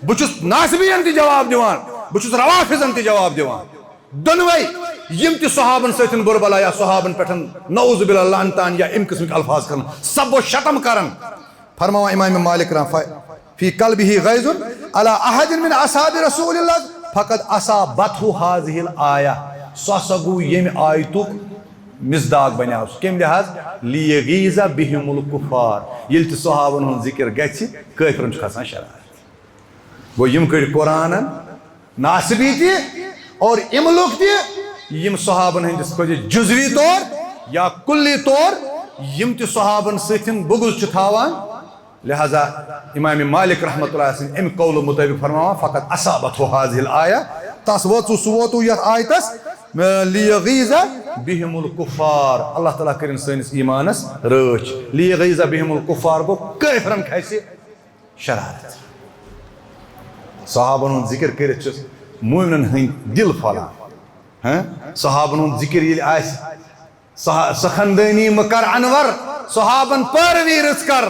بہٕ چھُس ناصبیَن تہِ جواب دِوان، بہٕ چھُس روافضن تہِ جواب دِوان۔ دۄنوَے یِم تہِ صحابن سۭتۍ بُرٕ بلا یا صحابن پٮ۪ٹھ نعوذ باللہ لعنتان یا اَمہِ قٕسمٕکۍ الفاظ کرن، سب و شتم کرن، فرماوان امام مالک رحمہ فی قلبہ غیظ علی احد من اصحاب رسول اللہ فقد اصابتہ هذه الآیہ، سُہ ہسا گوٚو ییٚمہِ آیتُک مصداق بنیو۔ سُہ کَمہِ لحاظ؟ لیغیظ بہم الکفار، ییٚلہِ تہِ صحابن ہُنٛد ذکر گژھِ، کٲفرن چھُ کھسان شرارت۔ گوٚو، یِم کٔڑۍ قرآنن ناصبی تہِ اور اِملُک تہِ، یِم صحابن ہٕنٛدِس پٲٹھۍ جزوی طور یا کُلی طور یِم تہِ صحابن سۭتۍ بغض چھِ تھاوان۔ لہذا امام مالک رحمۃ اللہ سٕنٛدِ اَمہِ قولہٕ مُطٲبِق فرماوان، فقط اصابت ہو حاضل آیا، تس وٲژٕو، سُہ ووتُو یتھ آیتس، لیغیظ بہم الکفار، اللہ تعالیٰ کٔرِن سٲنِس ایٖمانس رٲچھ۔ لیغیظ بہم الکفار گوٚو، کٲفرن کھسہِ شرارت۔ صحابن ہُنٛد ذکر کٔرِتھ چھُ مومنن ہٕنٛدۍ دِل پھۄلان۔ ہاں؟ صحابن ہُنٛد ذکر ییٚلہِ آسہِ، صح-، سخندٲنی مہٕ کر انور، صحابن پٲروی رٕژ کر۔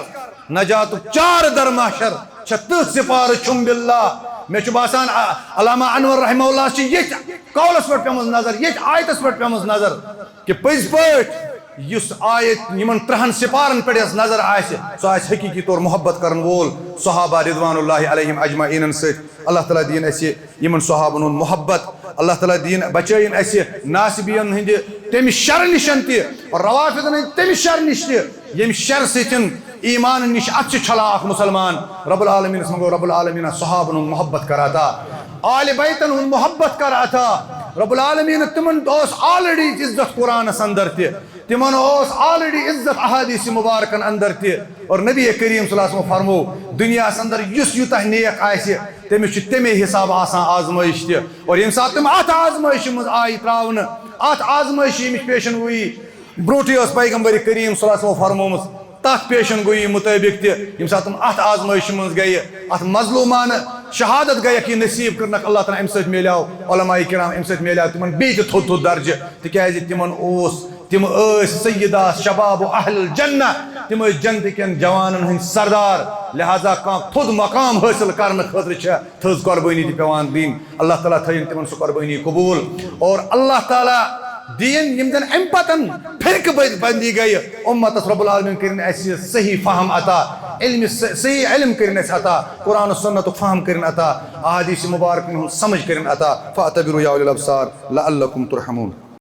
نجاتُک چار در محشر چھےٚ تٔتھۍ سپارٕ چھُم باللہ۔ مےٚ چھُ باسان، ع-، علامہ انور رحمہ اللہ چھِ ییٚتھۍ قولس پٮ۪ٹھ پیمٕژ نظر، ییٚتھۍ آیتس پٮ۪ٹھ پیمٕژ نظر۔ کہ پٔزۍ پٲٹھۍ یُس آیت یِمن ترٛہن سپارن پٮ۪ٹھ یۄس نظر آسہِ، سُہ آسہِ حقیٖقی طور محبت کرن وول صحابہ رضوان اللہ علیہم اجمعینن سۭتۍ۔ اللہ تعالیٰ دِیِن اَسہِ یِمن صحابن ہُنٛد محبت، اللہ تعالیٰ دِیِن، بچٲیِن اَسہِ ناصبین ہٕنٛدِ تمہِ شرٕ نِشن تہِ، روافضن ہٕنٛدِ تمہِ شرٕ نِش تہِ، ییٚمہِ شرٕ سۭتۍ ایمان نِش اتھ چھِ چھلان اکھ مسلمان۔ رب العالمینس منٛگو، رب العالمین صحابن ہُنٛد محبت کر عطا، آل بیتن ہُنٛد محبت کر عطا۔ رب العالمین تِمن اوس already عزت قرآنس اندر تہِ، تِمن اوس already عزت احادیث مبارکن اندر تہِ۔ اور نبی کریم صلی اللہ علیہ وسلم فرمو، دنیاہس اندر یُس یوٗتاہ نیک آسہِ، تٔمِس چھُ تمے حساب آسان آزمٲیش تہِ۔ اور ییٚمہِ ساتہٕ تِم اتھ آزمٲیشہِ منٛز آیہِ تراونہٕ، اتھ آزمٲیشہِ ییٚمِچ پیشن گویی برونٹھٕے ٲس پیغمبر کریم صلی اللہ علیہ وسلم فرمٲومٕژ، تتھ پیشن گویی مطٲبق تہِ، ییٚمہِ ساتہٕ تِم اتھ آزمٲیشہِ منٛز گٔیہِ، اتھ مظلومانہٕ شہادت گٔیکھ یہِ نصیب کٔرنکھ اللہ تعالیٰ، امہِ سۭتۍ میلیو علماء کرام، امہِ سۭتۍ میلیو تِمن بیٚیہِ تہِ تھوٚد تھوٚد درجہٕ، تِکیازِ تِمن اوس، تِم ٲسۍ سیدہ شباب اہل الجنہ، تِم ٲسۍ جنتہٕ کٮ۪ن جوانن ہٕنٛدۍ سردار۔ لہذا کانٛہہ تھوٚد مقام حٲصِل کرنہٕ خٲطرٕ چھےٚ تھٔز قۄربٲنی تہِ پٮ۪وان دِنۍ۔ اللہ تعالیٰ تھٲیِن تِمن سُہ قۄربٲنی قبوٗل۔ اور اللہ تعالیٰ دِیِن یِم زن امہِ پتن فرقہٕ بٔدۍ بندی گٔیہِ امتس، رب العالمین کٔرِن اسہِ صحیح فہم عطا، علمِ س-، صحیح علم کٔرِن اسہِ عطا، قرآن و سنتُک فہم کٔرِن عطا، احادیث مبارکن ہُنٛد سمجھ کٔرِن عطا۔ فاعتبروا یا اولی الابصار لعلکم ترحمون۔